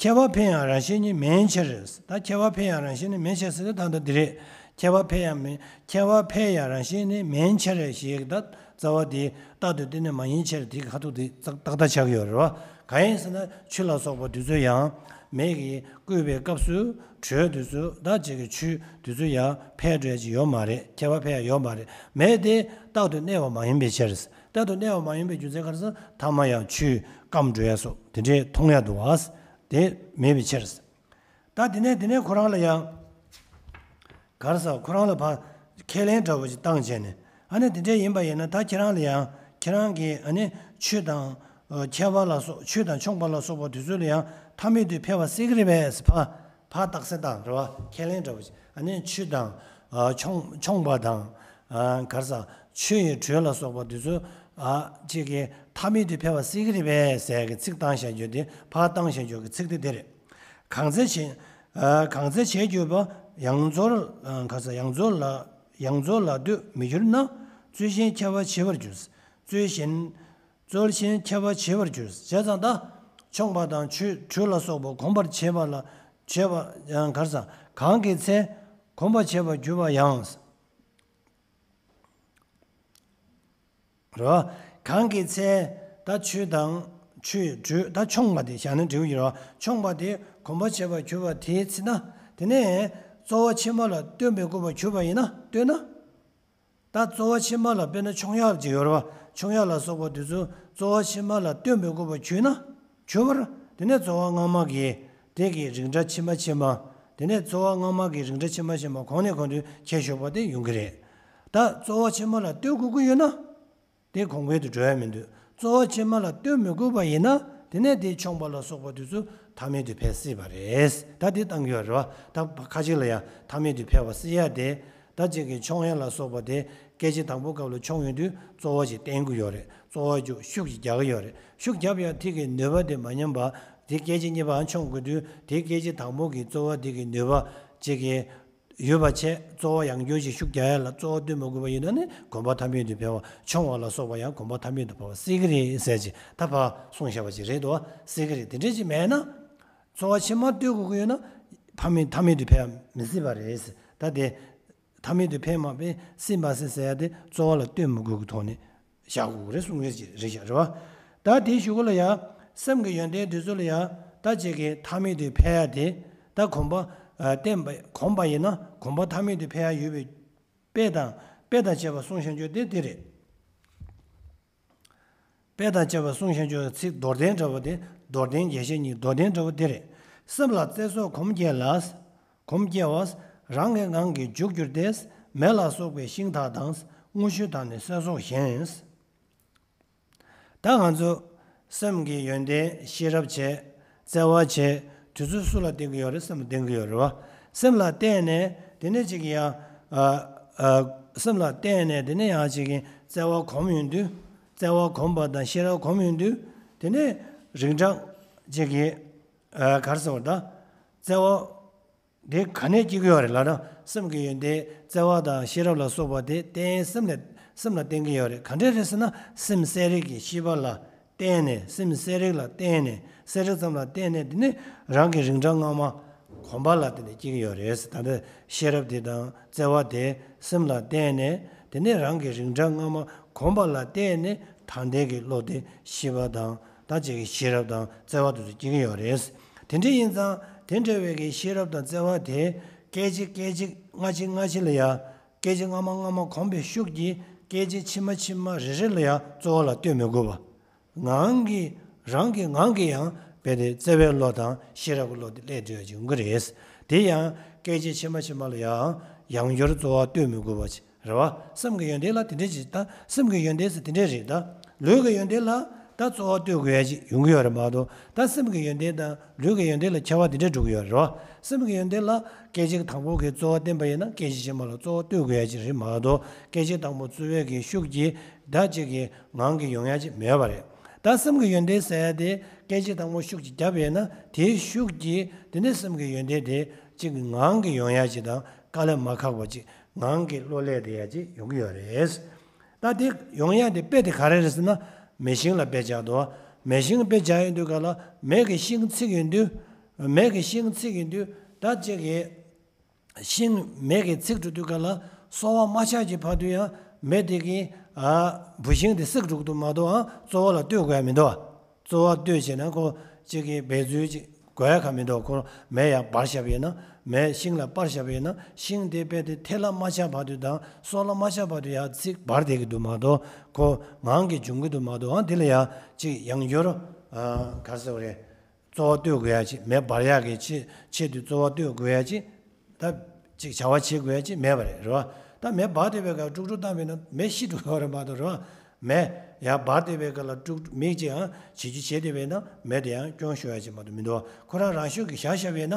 ཁྱད་པར་འཕེལ་ཡང་རང་བཞིན་ཉིད་མིན་ཕྱིར། ད་ཁྱད་པར་འཕེལ་ཡང་རང་བཞིན་ཉིད་མིན་ཕྱིར་ཟེར་དུས་ད་ལྟ་འདི་རེད། ཁྱད་པར་འཕེལ་ཡང་མིན། ཁྱད་པར་འཕེལ་ཡང་རང་བཞིན་ཉིད་མིན་ཕྱིར་ཞེས་ད་རྩ་བ་དེ་རྟག་ཏུ་བརྟེན་ནས་མ་ཡིན་ཕྱིར་དེ་ཁ་ཐུག་དེ་ཏག་ཏག་ཆགས་ཀྱི་ཡོད་རེད་བ། གང་ཡིན་ཟེར་ན་ཆུ་ལ་སོགས་པ་དེ་ཚོ་ཡང་མེ་གིས་བསྐུས་པའི་སྐབས་སུ་དྲོད་དེ་ཚོ་ད་ཅིག་གི་ཆུ་དེ་ཚོ་ཡང་འཕེལ་འགྲོ་ཡ་ཅིག་ཡོད་མ་རེད། ཁྱད་པར་འཕེལ་ཡ་ཡོད་མ་རེད། མེ་དེ་རྟག་ཏུ་གནས་པ་མ་ཡིན་པའི་ཕྱིར། རྟག་ཏུ་གནས་པ་མ་ཡིན་པའི་རྒྱུ་མཚན་ག་རེ་ཟེར་ན་ཐ་མ་ཡང་ཆུ་སྐམ་འགྲོ་ཡ་སོགས་དེ་འདྲའི་མཐོང་ཡ་འདུག་བ། དེ་མེད་པའི་ཕྱིར། ད་དེ་ནས་དེ་ནས་ཁོ་རང་ལ་ཡང་ག་རེ་ཟེར། ཁོ་རང་ལ་ཕར་ཁས་ལེན་འདྲ་བོ་ཅིག་བཏང་བྱས་ནས་ཨ་ནི་དེ་འདྲ་ཡིན་པ་ཡིན་ན་ད་ཁྱེད་རང་ལ་ཡང་ཁྱེད་རང་གིས་ཨ་ནི་ཆུ་དང་ཁྱབ་པ་ལ་སོགས། ཆུ་དང་མཆོངས་པ་ལ་སོགས་པ་དེ་ཚོ་ལ་ཡང་ཐ་མལ་དུ་འཕེལ་བ་སྲིད་ཀྱི་རེད་པས་ཕར་ཕར་རྟགས་གསལ་བཏང་རེད་བ། ཁས་ལེན་འདྲ་བོ་ཅིག་ཨ་ནི་ཆུ་དང་མཆོངས་མཆོངས་པ་དང་ག་རེ་ཟེར། ཆུ་ཡི་དྲོད་ལ་སོགས་པ་དེ་ཚོ་ཅིག་གིས་ཐ་མལ་དུ་འཕེལ་བ་སྲིད་ཀྱི་རེད་པས་ཟེར་གི་ཚིག་བཏང་བཞག་རྒྱུ་དེ་ཕར་བཏང་བཞག་རྒྱུ་གི་ཚིག་དེ་དེ་རེད། གང་ཚེ་བྱེད། ཨ། གང་ཚེ་བྱེད་གྱུར་པ། ཡང་རྩོལ། ཨ། ག་རེ་ཟེར། ཡང་རྩོལ་ལ། ཡང་རྩོལ་ལ་ལྟོས་མི་འགྱུར་ན། རྩོལ་ཞིང་ཁྱབ་པ་བྱེད་པར་འགྱུར། རྩོལ་ཞིང་། རྩོལ་ཞིང་ཁྱབ་པ་བྱེད་པར་འགྱུར། བྱས་ཙང་ད། མཆོངས་པ་དང་ཆུ་དྲོད་ལ་སོགས་པ་གོམས་པར་བྱེད་པ་ལ། བྱེད་པ་ཡང་ག་རེ་ཟེར། གང་གི་ཚེ། གོམས་པར་བྱེད་པར་འགྱུར་བ་ཡང་། རེད་བ། གང་གི་ཚེ། ད་ཆུ་དང་། ཆུ་དྲོད་ད་མཆོངས་པ་དེ་བཞག་ན་འགྲིག་གི་རེད་བ། མཆོངས་པ་དེ་གོམས་པར་བྱེད་པར་གྱུར་པ་དེའི་ཚེ་ན། དེ་ནས་རྩོལ་བ་ཕྱི་མ་ལ་ལྟོས་མི་དགོས་པར་གྱུར་པ་ཡིན་ན། ལྟོས་ན། ད་རྩོལ་བ་ཕྱི་མ་ལ་དཔེར་ན་མཆོང་ཡག་ཅིག་ཡོད་རེད་བ། མཆོང་ཡག་ལ་སོགས་པ་དེ་ཚོ་རྩོལ་བ་ཕྱི་མ་ལ་ལྟོས་མི་དགོས་པར་གྱུར་ན། གྱུར་པར། དེ་ནས་རྩོལ་བ་སྔ་མ་གི་དེ་གི་རིགས་འདྲ་ཕྱི་མ་ཕྱི་མ། དེ་ནས་རྩོལ་བ་སྔ་མ་གི་རིགས་འདྲ་ཕྱི་མ་ཕྱི་མ་གོང་ནས་གོང་དུ་ཁྱད་ཞུགས་པ་དེ་ཡོང་གི་རེད། ད་རྩོལ་བ་ཕྱི་མ་ལ་ལྟོས་དགོས་ཀྱི་ཡོད་ན། དེ་གོམས་འགལ་དུ་འགྲོ་ཡ་མི་འདུག་རྩོལ་བ་ཕྱི་མ་ལ་ལྟོས་མི་དགོས་པ་ཡིན་ན། དེ་ནས་དེ་མཆོངས་པ་ལ་སོགས་པ་དེ་ཚོ་ཐ་མལ་དུ་འཕེལ་སྲིད་པ་རེད། ད་དེ་བཏང་གི་ཡོད་རེད་བ། ད་ཁ་ཅིག་ལ་ཡང་ཐ་མལ་དུ་འཕེལ་བ་སྲིད་ཡ་དེ། ད་ཅིག་གི་མཆོང་ཡ་ལ་སོགས་པ་དེ་སྐད་ཅིག་དང་པོ་སྐབས་ལ་མཆོང་ཡོང་དུས་རྩོལ་བ་ཅིག་བསྟེན་གི་ཡོད་རེད། རྩོལ་བ་ཅིག་ཤུགས་ཅིག་རྒྱག་གི་ཡོད་རེད། ཤུགས་རྒྱབ་ཡ་དེ་གི་ནུས་པ་དེ་མ་ཉམས་པ། དེ་སྐད་ཅིག་གཉིས་པ་མཆོང་དགོས་དུས་དེ་སྐད་ཅིག་དང་པོ་གི་རྩོལ་བ་དེ་གི་ནུས་པ་ཅིག་གི་ཡོད་པ་བྱས། རྩོལ་བ་ཡང་བསྐྱར་ཅིག་ཤུགས་རྒྱག་ཡ་ལ་རྩོལ་བ་སྟོན་མ་དགོས་པ་ཡིན་ན་ནི་གོམས་པ་ཐ་མལ་དུ་འཕེལ་བ། མཆོང་བ་ལ་སོགས་པ་ཡང་གོམས་པ་ཐ་མལ་དུ་འཕེལ་བ་སྲིད་ཀྱི་རེད་ཟེར་ཅིག་ད་ཕར་གསུངས་བཞག་པ་ཅིག་རེད་དོ། སྲིད་ཀྱི་རེད། དེ་འདྲ་ཅིག་མེད་ན། རྩོལ་བ་ཕྱི་མ་ལྟོས་དགོས་ཀྱི་ཡོད་ན། ཕ་མེད་ཐ་མལ་དུ་འཕེལ་བ་མི་སྲིད་པ་རེད་ཟེར། ད་དེ་ཐ་མལ་དུ་འཕེལ་མ་འཕེལ་སྲིད་མ་སྲིད་ཟེར་ཡ་དེ་རྩོལ་བ་ལ་ལྟོས་མི་དགོས་ཀྱི་ཐོག་ནས། བཞག་དགོས་རེད་གསུང་གི་རེད་བཞག་རེད་བ། ད་དེའི་གཞུག་གུ་ལ་ཡང་སེམས་ཀྱི་ཡོན་ཏན་དེ་ཚོ་ལ་ཡང་ད་ཅིག་གི་ཐ་མལ་དུ་འཕེལ་ཡ་དེ། ད་གོམས་པ་ཨ་བརྟེན་པ་གོམས་པ་ཡིན་ན་གོམས་པ་ཐ་མལ་དུ་འཕེལ་ཡ་ཡོད་པའི་དཔེ་དང་དཔེ་དང་བཅས་པ་གསུངས་བཞག་རྒྱུ་དེ་དེ་རེད། དཔེ་དང་བཅས་པ་གསུངས་བཞག་རྒྱུ་ཚིག་མདོར་བསྟན་འདྲ་བོ་དེ། མདོར་བསྟན་རྒྱས་བཤད་གཉིས་མདོར་བསྟན་འདྲ་བོ་དེ་རེད། སེམས་ལ་བཙལ་སོགས་གོམས་སྐྱེ་ལ། གོམས་སྐྱེ་བ། རང་གི་ངང་གིས་འཇུག་འགྱུར་ཏེ། མེ་ལ་སོགས་པའི་ཤིང་དག་དང་། དངུལ་ཆུ་དང་ནི་བསྲེ་སོགས་གཞན། ད་ང་ཚོ་སེམས་ཀྱི་ཡོན་ཏན་ཤེས་རབ་བྱས། བརྩེ་བ་བྱས། དེ་ཚོ་སུ་ལ་བརྟེན་གྱི་ཡོད་རེད། སེམས་ལ་བརྟེན་གྱི་ཡོད་རེད་བ། སེམས་ལ་བརྟེན་ནས་དེ་ནས་ཅིག་ཡང་ཨ་ཨ་སེམས་ལ་བརྟེན་ནས་དེ་ནས་ཡང་ཅིག་བརྩེ་བ་གོམས་ཡོང་དུས། བརྩེ་བ་གོམས་པ་དང་ཤེས་རབ་གོམས་ཡོང་དུས། དེ་ནས་རིགས་འདྲ་ཅིག་གི་ཨ་ག་རེ་ཟེར་བ་ད། བརྩེ་བ། དེ་ག་ནས་སྐྱེ་གི་ཡོད་རེད་ལབ་ན། སེམས་ཀྱི་ཡོན་ཏན་བརྩེ་བ་དང་ཤེས་རབ་ལ་སོགས་པ་དེ་བརྟེན། སེམས་ལ་སེམས་ལ་བརྟེན་གྱི་ཡོད་རེད། ག་འདྲས་རེད་ཟེར་ན། སེམས་གསལ་རིག་གི་ཤེས་པ་ལ་བརྟེན་ནས། སེམས་གསལ་རིག་ལ་བརྟེན་ནས། གསལ་རིག་ཙམ་ལ་བརྟེན་ནས་དེ་ནི་རང་གི་རིགས་འདྲ་སྔ་མ་གོམས་པ་ལ་བརྟེན་ནས་སྐྱེ་གི་ཡོད་རེད། ད་ལྟ་ཤེས་རབ་དེ་དང་བརྩེ་བ་དེ་སེམས་ལ་བརྟེན་ནས་དེ་ནི་རང་གི་རིགས་འདྲ་སྔ་མ་གོམས་པ་ལ་བརྟེན་ནས་ད་ལྟའི་གི་བློ་དེ་ཤེས་པ་དང་ད་ཅིག་གི་ཤེས་རབ་དང་བརྩེ་བ་དེ་ཚོ་སྐྱེ་གི་ཡོད་རེད། དེ་འདྲ་ཡིན་ཙང་དེ་འདྲ་བའི་གི་ཤེས་རབ་དང་བརྩེ་བ་དེ་སྐད་ཅིག་སྐད་ཅིག་སྔ་ཕྱི་སྔ་ཕྱི་ལ་ཡ། སྐད་ཅིག་སྔ་མ་སྔ་མ་གོམས་པའི་ཤུགས་ཀྱིས་སྐད་ཅིག་ཕྱི་མ་ཕྱི་མ་རེ་རེ་ལ་ཡ་རྩོལ་བ་ལ་ལྟོས་མི་དགོས་པ། ངང་གིས་རང་གི་ངང་གིས་ཡང་རྦད་དེ་བརྩེ་བའི་བློ་དང་ཤེས་རབ་ཀྱི་བློ་དེ་སླེབས་འགྲོ་ཡ་ཅིག་ཡོང་གི་རེད། དེ་ཡང་སྐད་ཅིག་ཕྱི་མ་ཕྱི་མ་ལ་ཡང་ཡང་བསྐྱར་རྩོལ་བ་ལྟོས་མི་དགོས་པ་ཅིག་རེད་བ། སེམས་ཀྱི་ཡོན་ཏན་ལ་དེ་འདྲ་ཅིག་ད་སེམས་ཀྱི་ཡོན་ཏན་ཟེར་དེ་འདྲ་རེད། ད་ལུས་ཀྱི་ཡོན་ཏན་ལ་ ད་རྩོལ་བ་གཏོད་དགོས་ཡ་ཅིག་ཡོང་གི་ཡོད་རེད་མ་གཏོགས། ད་སེམས་ཀྱི་ཡོན་ཏན་དང་ལུས་ཀྱི་ཡོན་ཏན་ལ་ཁྱད་པར་དེ་འདྲ་འགྲོ་གི་ཡོད་རེད་རོ། སེམས་ཀྱི་ཡོན་ཏན་ལ་སྐད་ཅིག་དང་པོ་གི་རྩོལ་བ་བསྟན་པ་ཡིན་ན། སྐད་ཅིག་གཞན་པ་ལ་རྩོལ་བ་གཏོད་དགོས་ཡ་ཅིག་རེད་མ་གཏོགས། སྐད་ཅིག་དང་པོ་རྩོལ་བའི་གི་ཤུགས་ཀྱིས་ད་ཅིག་གི་ངང་གིས་ཡོང་ཡ་ཅིག་མེད་པ་རེད། ད་སེམས་ཀྱི་ཡོན་ཏན་ཟེར་ཡ་དེ་སྐད་ཅིག་དང་པོ་ཤུགས་ཀྱིས་བརྒྱབ་ཡོད་ན། དེའི་ཤུགས་ཀྱིས་དེ་ནས་སེམས་ཀྱི་ཡོན་ཏན་དེ་ཅིག་ངང་གིས་ཡོང་ཡ་ཅིག་དང་། དཀའ་ལས་མ་ཁག་པ་ཅིག་ངང་གིས་བློ་ལས་དེ་ཡ་ཅིག་ཡོང་གི་ཡོད་རེད། ད་དེ་ཡོང་ཡ་དེ་དཔེ་དེ་ག་རེ་རེད་ཟེར་ན། མེ་ཤིང་ལ་དཔེ་བཞག་འདུག་མེ་ཤིང་དཔེ་བཞག་ཡོང་དུས་ག་ལ། མེ་གི་ཤིང་ཚིག་ཡོང་དུས། མེ་གི་ཤིང་ཚིག་ཡོང་དུས། ད་ཅིག་གི་ཤིང་མེ་གིས་ཚིག་འགྲོ་དུས་ག་ལ། སོ་བ་མ་ཆགས་ཀྱི་བར་དུ་ཡང་མེ་དེ་གི་ཨ་བུད་ཤིང་དེ་བསྲེག་འགྲོ་གི་འདུག་མ་གཏོགས། ཨ་རྩོལ་བ་ལ་གཏོད་དགོས་ཡ་མི་འདུག་རྩོལ་བ་གཏོད་བྱས་ན་ཁོ་ཅིག་གི་འབད་རྩོལ་ཅིག་དགོས་ཡ་ག་མི་འདུག་ཁོ་མེ་ཡང་སྦར་བཞག་པ་ཡིན་ན། མེ་ཤིང་ལ་སྦར་བཞག་པ་ཡིན་ན། ཤིང་དེ་རྦད་དེ་ཐལ་ལ་མ་ཆགས་བར་དུ་དང་སོ་ལ་མ་ཆགས་བར་དུ་ཡང་ཚིག་འབར་བསྡད་ཀྱི་འདུག་མ་གཏོགས། ཁོ་ངང་གིས་འབྱུང་གི་འདུག་མ་གཏོགས། ཨ་དེ་ལ་ཡང་ཅིག་ཡང་བསྐྱར་ཨ་ག་རེ་ཟེར་བ་རེད། རྩོལ་བ་གཏོད་དགོས་ཡ་ཅིག་མེ་འབར་ཡག་གི་ཆེད་ཆེད་དུ་རྩོལ་བ་གཏོད་དགོས་ཡ་ཅིག་ད་ཅིག་བྱ་བ་བྱེད་དགོས་ཡ་ཅིག་མེད་པ་རེད། རེད་བ། ད་མེ་འབར་བསྡད་པའི་སྐབས་དཀྲུག་དཀྲུག་བཏང་བས་ན་མེ་ཤི་འགྲོ་གི་རེད་མ་གཏོགས། རེད་བ། མེ་ཡར་འབར་བསྡད་པའི་སྐབས་ལ་དཀྲུག་མིག་ཅིག་ཡང་བྱེད་རྒྱུ་བྱེད་བསྡད་པས་ན་མེ་དེ་ཡང་སྐྱོན་ཤོར་ཡ་ཅིག་མ་གཏོགས་མི་འདུག་ཁོ་རང་རང་ཤུགས་ཀྱིས་བཞག་བཞག་པས་ན།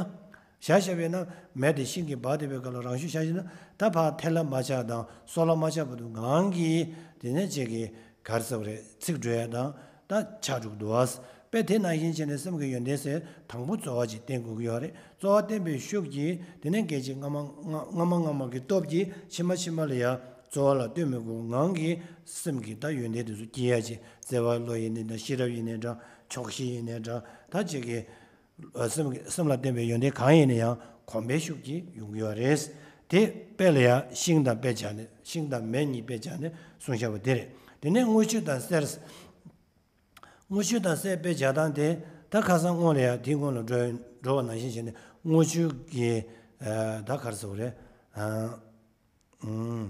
བཞག་བཞག་པས་ན་མེ་དེ་ཤིང་གིས་འབར་བསྡད་པའི་སྐབས་ལ་རང་ཤུགས་བཞག་བཞག་ན། ད་ཕར་ཐལ་ལ་མ་ཆགས་དང་སོ་ལ་མ་ཆགས་བར་དུ་ངང་གིས་དེ་ནས་ཅིག་གི་ག་རེ་ཟེར་བ་རེད། ཚིག་འགྲོ་ཡ་དང་ད་ཆགས་འགྲོ་གི་འདུག་བ། དཔེ་དེ་ནང་བཞིན་བྱས་ནས་སེམས་ཀྱི་ཡོན་ཏན་ཟེར་དང་པོ་རྩོལ་བ་ཅིག་བསྟན་དགོས་ཀྱི་ཡོད་རེད། རྩོལ་བ་བསྟན་པའི་ཤུགས་ཀྱིས་དེ་ནས་སྐད་ཅིག་སྔ་མ་སྔ་སྔ་མ་སྔ་མ་གི་སྟོབས་ཀྱིས་ཕྱི་མ་ཕྱི་མ་ལ་ཡང་རྩོལ་བ་ལ་ལྟོས་མི་དགོས། ངང་གིས་སེམས་ཀྱི་ད་ཡོན་ཏན་དེ་ཚོ་སྐྱེ་ཡ་ཅིག་བརྩེ་བ་བློ་ཡིན་ནའི་འདྲ། ཤེས་རབ་ཡིན་ནའི་འདྲ། ཆོག་ཤེས་ཡིན་ནའི་འདྲ། ད་ཅིག་གི་སེམས་ཀྱི་སེམས་ལ་བརྟེན་པའི་ཡོན་ཏན་གང་ཡིན་ན་ཡང་གོམས་པའི་ཤུགས་ཀྱིས་ཡོང་གི་ཡོད་རེད། དེ་དཔེ་ལ་ཡང་ཤིང་དང་དཔེ་བྱས་ནས། ཤིང་དང་མེ་གཉིས་དཔེ་བྱས་ནས་གསུངས་བཞག་པ་དེ་རེད། དེ་ནས་དངུལ་ཆུ་དང་གསེར། དངུལ་ཆུ་དང་གསེར་དཔེ་བྱ་སྟངས་དེ་ད་ཁ་སང་སྔོན་ལ་ཡང་དེའི་སྔོན་ལ་འགྲོ་འགྲོ་བ་ནང་བཞིན་བྱས་ནས། དངུལ་ཆུ་གི་ཨ་ད་ག་རེ་ཟེར་བ་རེད། ཨ་ཨུམ།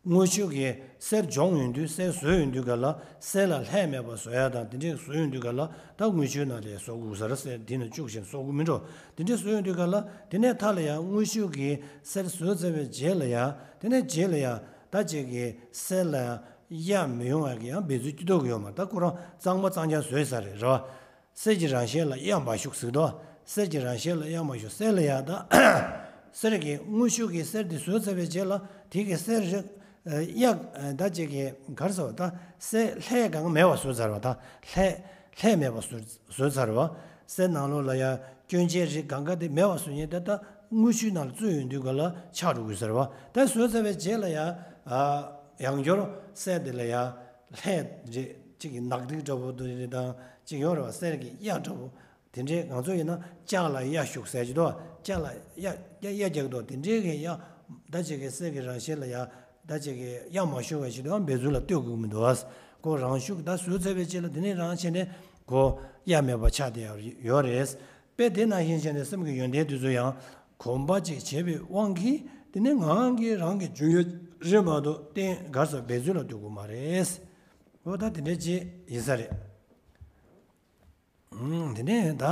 དངུལ་ཆུ་གིས་གསེར་སྦྱོང་ཡོང་དུས། གསེར་བཟོ་ཡོང་དུས་ག་ལ། གསེར་ལ་ལྷད་མེད་པ་བཟོ་ཡ་དང་དེ་འདྲས་བཟོ་ཡོང་དུས་ག་ལ། ད་དངུལ་ཆུའི་ནང་ལ་བཟོ་དགོས་ས་རེད། གསེར་དེ་ནང་བཅུག་བྱས་བཟོ་དགོས་མི་འགྲོ། དེ་འདྲས་བཟོ་ཡོང་དུས་ག་ལ། དེ་ནས་མཐའ་ལ་ཡང་དངུལ་ཆུ་གིས་གསེར་བཟོས་ཚར་བའི་རྗེས་ལ་ཡང་། དེ་ནས་རྗེས་ལ་ཡང་ད་ཅིག་གི་གསེར་ལ་ཡང་གཡའ་མི་ཡོང་བ་གི་ཡང་འབད་རྩོལ་སྐྱིད་ཏོག་གི་ཡོད་མ། ད་ཁོ་རང་གཙང་མ་གཙང་རྐྱང་བཟོས་ཚར་རེད། རེད་བ། གསེར་གྱི་རང་བཞིན་ལ་གཡའ་མ་ཞུགས་ཟེར་དོ། གསེར་གྱི་རང་བཞིན་ལ་གཡའ་མ་ཞུགས། གསེར་ལ་ཡང་ད་གསེར་གྱི་དངུལ་ཆུ་གིས་གསེར་དེ་བཟོས་ཚར་བའི་རྗེས་ལ། དེ་གི་གསེར་རིགས་གཡའ་ད་ཅིག་གི་ག་རེ་ཟེར་བ། ད་གསེར་ལྷད་གང་མེད་པ་བཟོས་ཚར་བ། ད་ལྷད་ལྷད་མེད་པ་བཟོས་བཟོས་ཚར་བ། གསེར་ནང་ལོགས་ལ་ཡང་སྐྱོན་ཅན་རིགས་གང་ག་དེ་མེད་པ་བཟོ་མཁན་དེ་ད་དངུལ་ཆུའི་ནང་ལ་བཙུགས་ཡོང་དུས་ག་ལ་ཆགས་འགྲོ་དགོས་ཟེར་བ། ད་བཟོས་ཚར་བའི་རྗེས་ལ་ཡང་ཡང་བསྐྱར་གསེར་དེ་ལ་ཡང་ལྷད་རེད། ཅིག་གི་ནག་ཐིག་འདྲ་པོ་དེ་རེད་དང་། ཅིག་ཡོད་རེད་བ། གསེར་གྱི་གཡའ་འདྲ་པོ། དེ་འདྲའི་ང་ཚོ་ཡིན་ན་ལྕགས་ལ་གཡའ་ཞུགས་ཟེར་གྱི་འདུག་ལྕགས་ལ་གཡའ་གཡའ་གཡའ་རྒྱག་གི་འདུག་དེ་འདྲའི་གི་གཡའ་ད་ཅིག་གི་གསེར་གྱི་རང་བཞིན་ལ་ཡང་ད་ཅིག་གི་གཡའ་མ་ཞུགས་པ་ཞིག་འདུག་འབད་རྩོལ་ལ་ལྟོས་དགོས་ཀྱི་མི་འདུག་ཁོ་རང་ཤུགས་ད་བཟོས་ཚར་བའི་རྗེས་ལ་དེ་ནས་རང་བྱས་ནས་ཁོ་གཡའ་མེད་པ་ཆགས་བསྡད་ཡོད་རེད། དཔེ་དེ་ནང་བཞིན་བྱས་ནས་སེམས་ཀྱི་ཡོན་ཏན་དེ་ཚོ་ཡང་གོམས་པ་ཅིག་བྱས་པའི་དབང་གིས་དེ་ནས་ངང་གིས་རང་གིས་འབྱུང་ཡོད་རེད་མ་གཏོགས། གཏན་ག་རེ་ཟེར། འབད་རྩོལ་ལ་ལྟོས་དགོས་མ་རེད། འོ་ད་དེ་འདྲ་ཅིག་ཡིན་ས་རེད། ཨུམ། དེ་ནས་ད།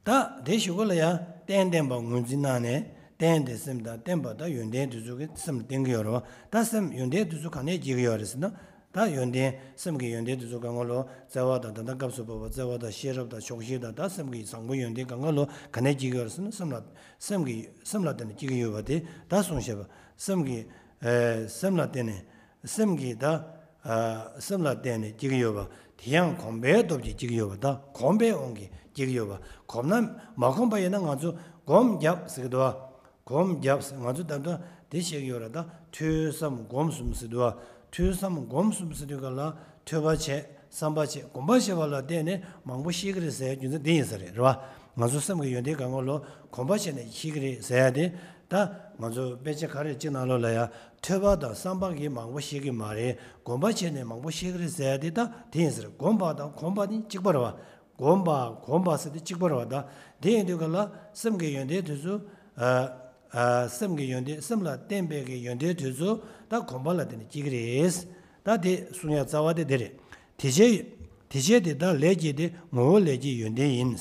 ད་དེ་གཞུག་གུ་ལ་ཡང་རྟེན་བརྟེན་པ་ངོས་འཛིན་གནང་ནས། རྟེན་དེ་སེམས་དང་བརྟེན་པ་དང་ཡོན་ཏན་དེ་ཚོ་གིས་སེམས་ལ་བརྟེན་གྱི་ཡོད་རེད་བ། ད་སེམས་ཡོན་ཏན་དེ་ཚོ་ག་ནས་སྐྱེ་གི་ཡོད་རེད་ཟེར་ན། ད་ཡོན་ཏན་སེམས་ཀྱི་ཡོན་ཏན་དེ་ཚོ་གང་ག་ལོ། བརྩེ་བ་དང་། ད་ལྟ་སྐབས་སུ་བབ་པ་བརྩེ་བ་དང་། ཤེས་རབ་དང་། ཆོག་ཤེས་དང་། ད་སེམས་ཀྱི་བཟང་པོ་ཡོན་ཏན་གང་ག་ལོ་ག་ནས་སྐྱེ་གི་ཡོད་རེད་ཟེར་ན། སེམས་ལ་སེམས་ཀྱི་སེམས་ལ་བརྟེན་ནས་སྐྱེ་གི་ཡོད་པ་དེ་ད་གསུངས་བཞག་པ། སེམས་ཀྱི་ཨེ་སེམས་ལ་བརྟེན་ནས། སེམས་ཀྱི་ད་ཨ་སེམས་ལ་བརྟེན་ནས་སྐྱེ་གི་ཡོད་པ། དེ་ཡང་གོམས་པའི་སྟོབས་ཀྱིས་སྐྱེ་གི་ཡོད་པ། ད་གོམས་པའི་དབང་གིས་སྐྱེ་གི་ཡོད་པ། གོམས་ན་མ་གོམས་པ་ཡིན་ན། ང་ཚོ་སྒོམ་རྒྱབ་ཟེར་གི་འདུག་བ། སྒོམ་རྒྱབ་ཟེར། ང་ཚོ་ད་ལྟ་དེ་བཤད་ཀྱི་ཡོད་ར། ད་ཐོས་བསམ་སྒོམ་གསུམ་ཟེར་འདུག་བ། ཐོས་བསམ་སྒོམ་གསུམ་ཟེར་དུས་ག་ལ། ཐོས་པ་བྱས། བསམ་པ་བྱས། སྒོམ་པ་བྱས་པ་ལ་བརྟེན་ནས་མང་པོ་ཤེས་ཀྱི་རེད་ཟེར་ཡ་རྒྱུ་མཚན་དེ་ཡིན་ས་རེད། རེད་བ། ང་ཚོ་སེམས་ཀྱི་ཡོན་ཏན་གང་ག་ལོ་གོམས་པ་བྱས་ནས་ཤེས་ཀྱི་རེད་ཟེར་ཡ་དེ། ད་ང་ཚོ་དཔེ་ཆ་ག་རེ་གཅིག་ནང་ལོགས་ལ་ཡ། ཐོས་པ་དང་བསམ་པ་གིས་མང་པོ་ཤེས་ཀྱི་མ་རེད། སྒོམ་པ་བྱས་ནས་མང་པོ་ཤེས་ཀྱི་རེད་ཟེར་ཡ་དེ་ད་དེ་ཡིན་ས་རེད། སྒོམ་པ་དང་གོམས་པ་ནི་གཅིག་པ་རེད་བ། སྒོམ་པ་གོམས་པ་ཟེར་དེ་གཅིག་པ་རེད་བ། ད་དེ་ཡིན་དུས་ག་ལ་སེམས་ཀྱི་ཡོན་ཏན་དེ་ཚོ། ཨ་ཨ་སེམས་ཀྱི་ཡོན་ཏན། སེམས་ལ་བརྟེན་པའི་གི་ཡོན་ཏན་དེ་ཚོ་ད་གོམས་པ་ལ་བརྟེན་ནས་སྐྱེ་གི་རེད། ད་དེ་གསུང་ཡ་རྩ་བ་དེ་དེ་རེད། དེ་བྱས་དེ་བྱས་དེ་དག་ལས་སྐྱེས་ཏེ། ངོ་བོ་ལས་སྐྱེས་ཡོན་ཏན་ཡིན།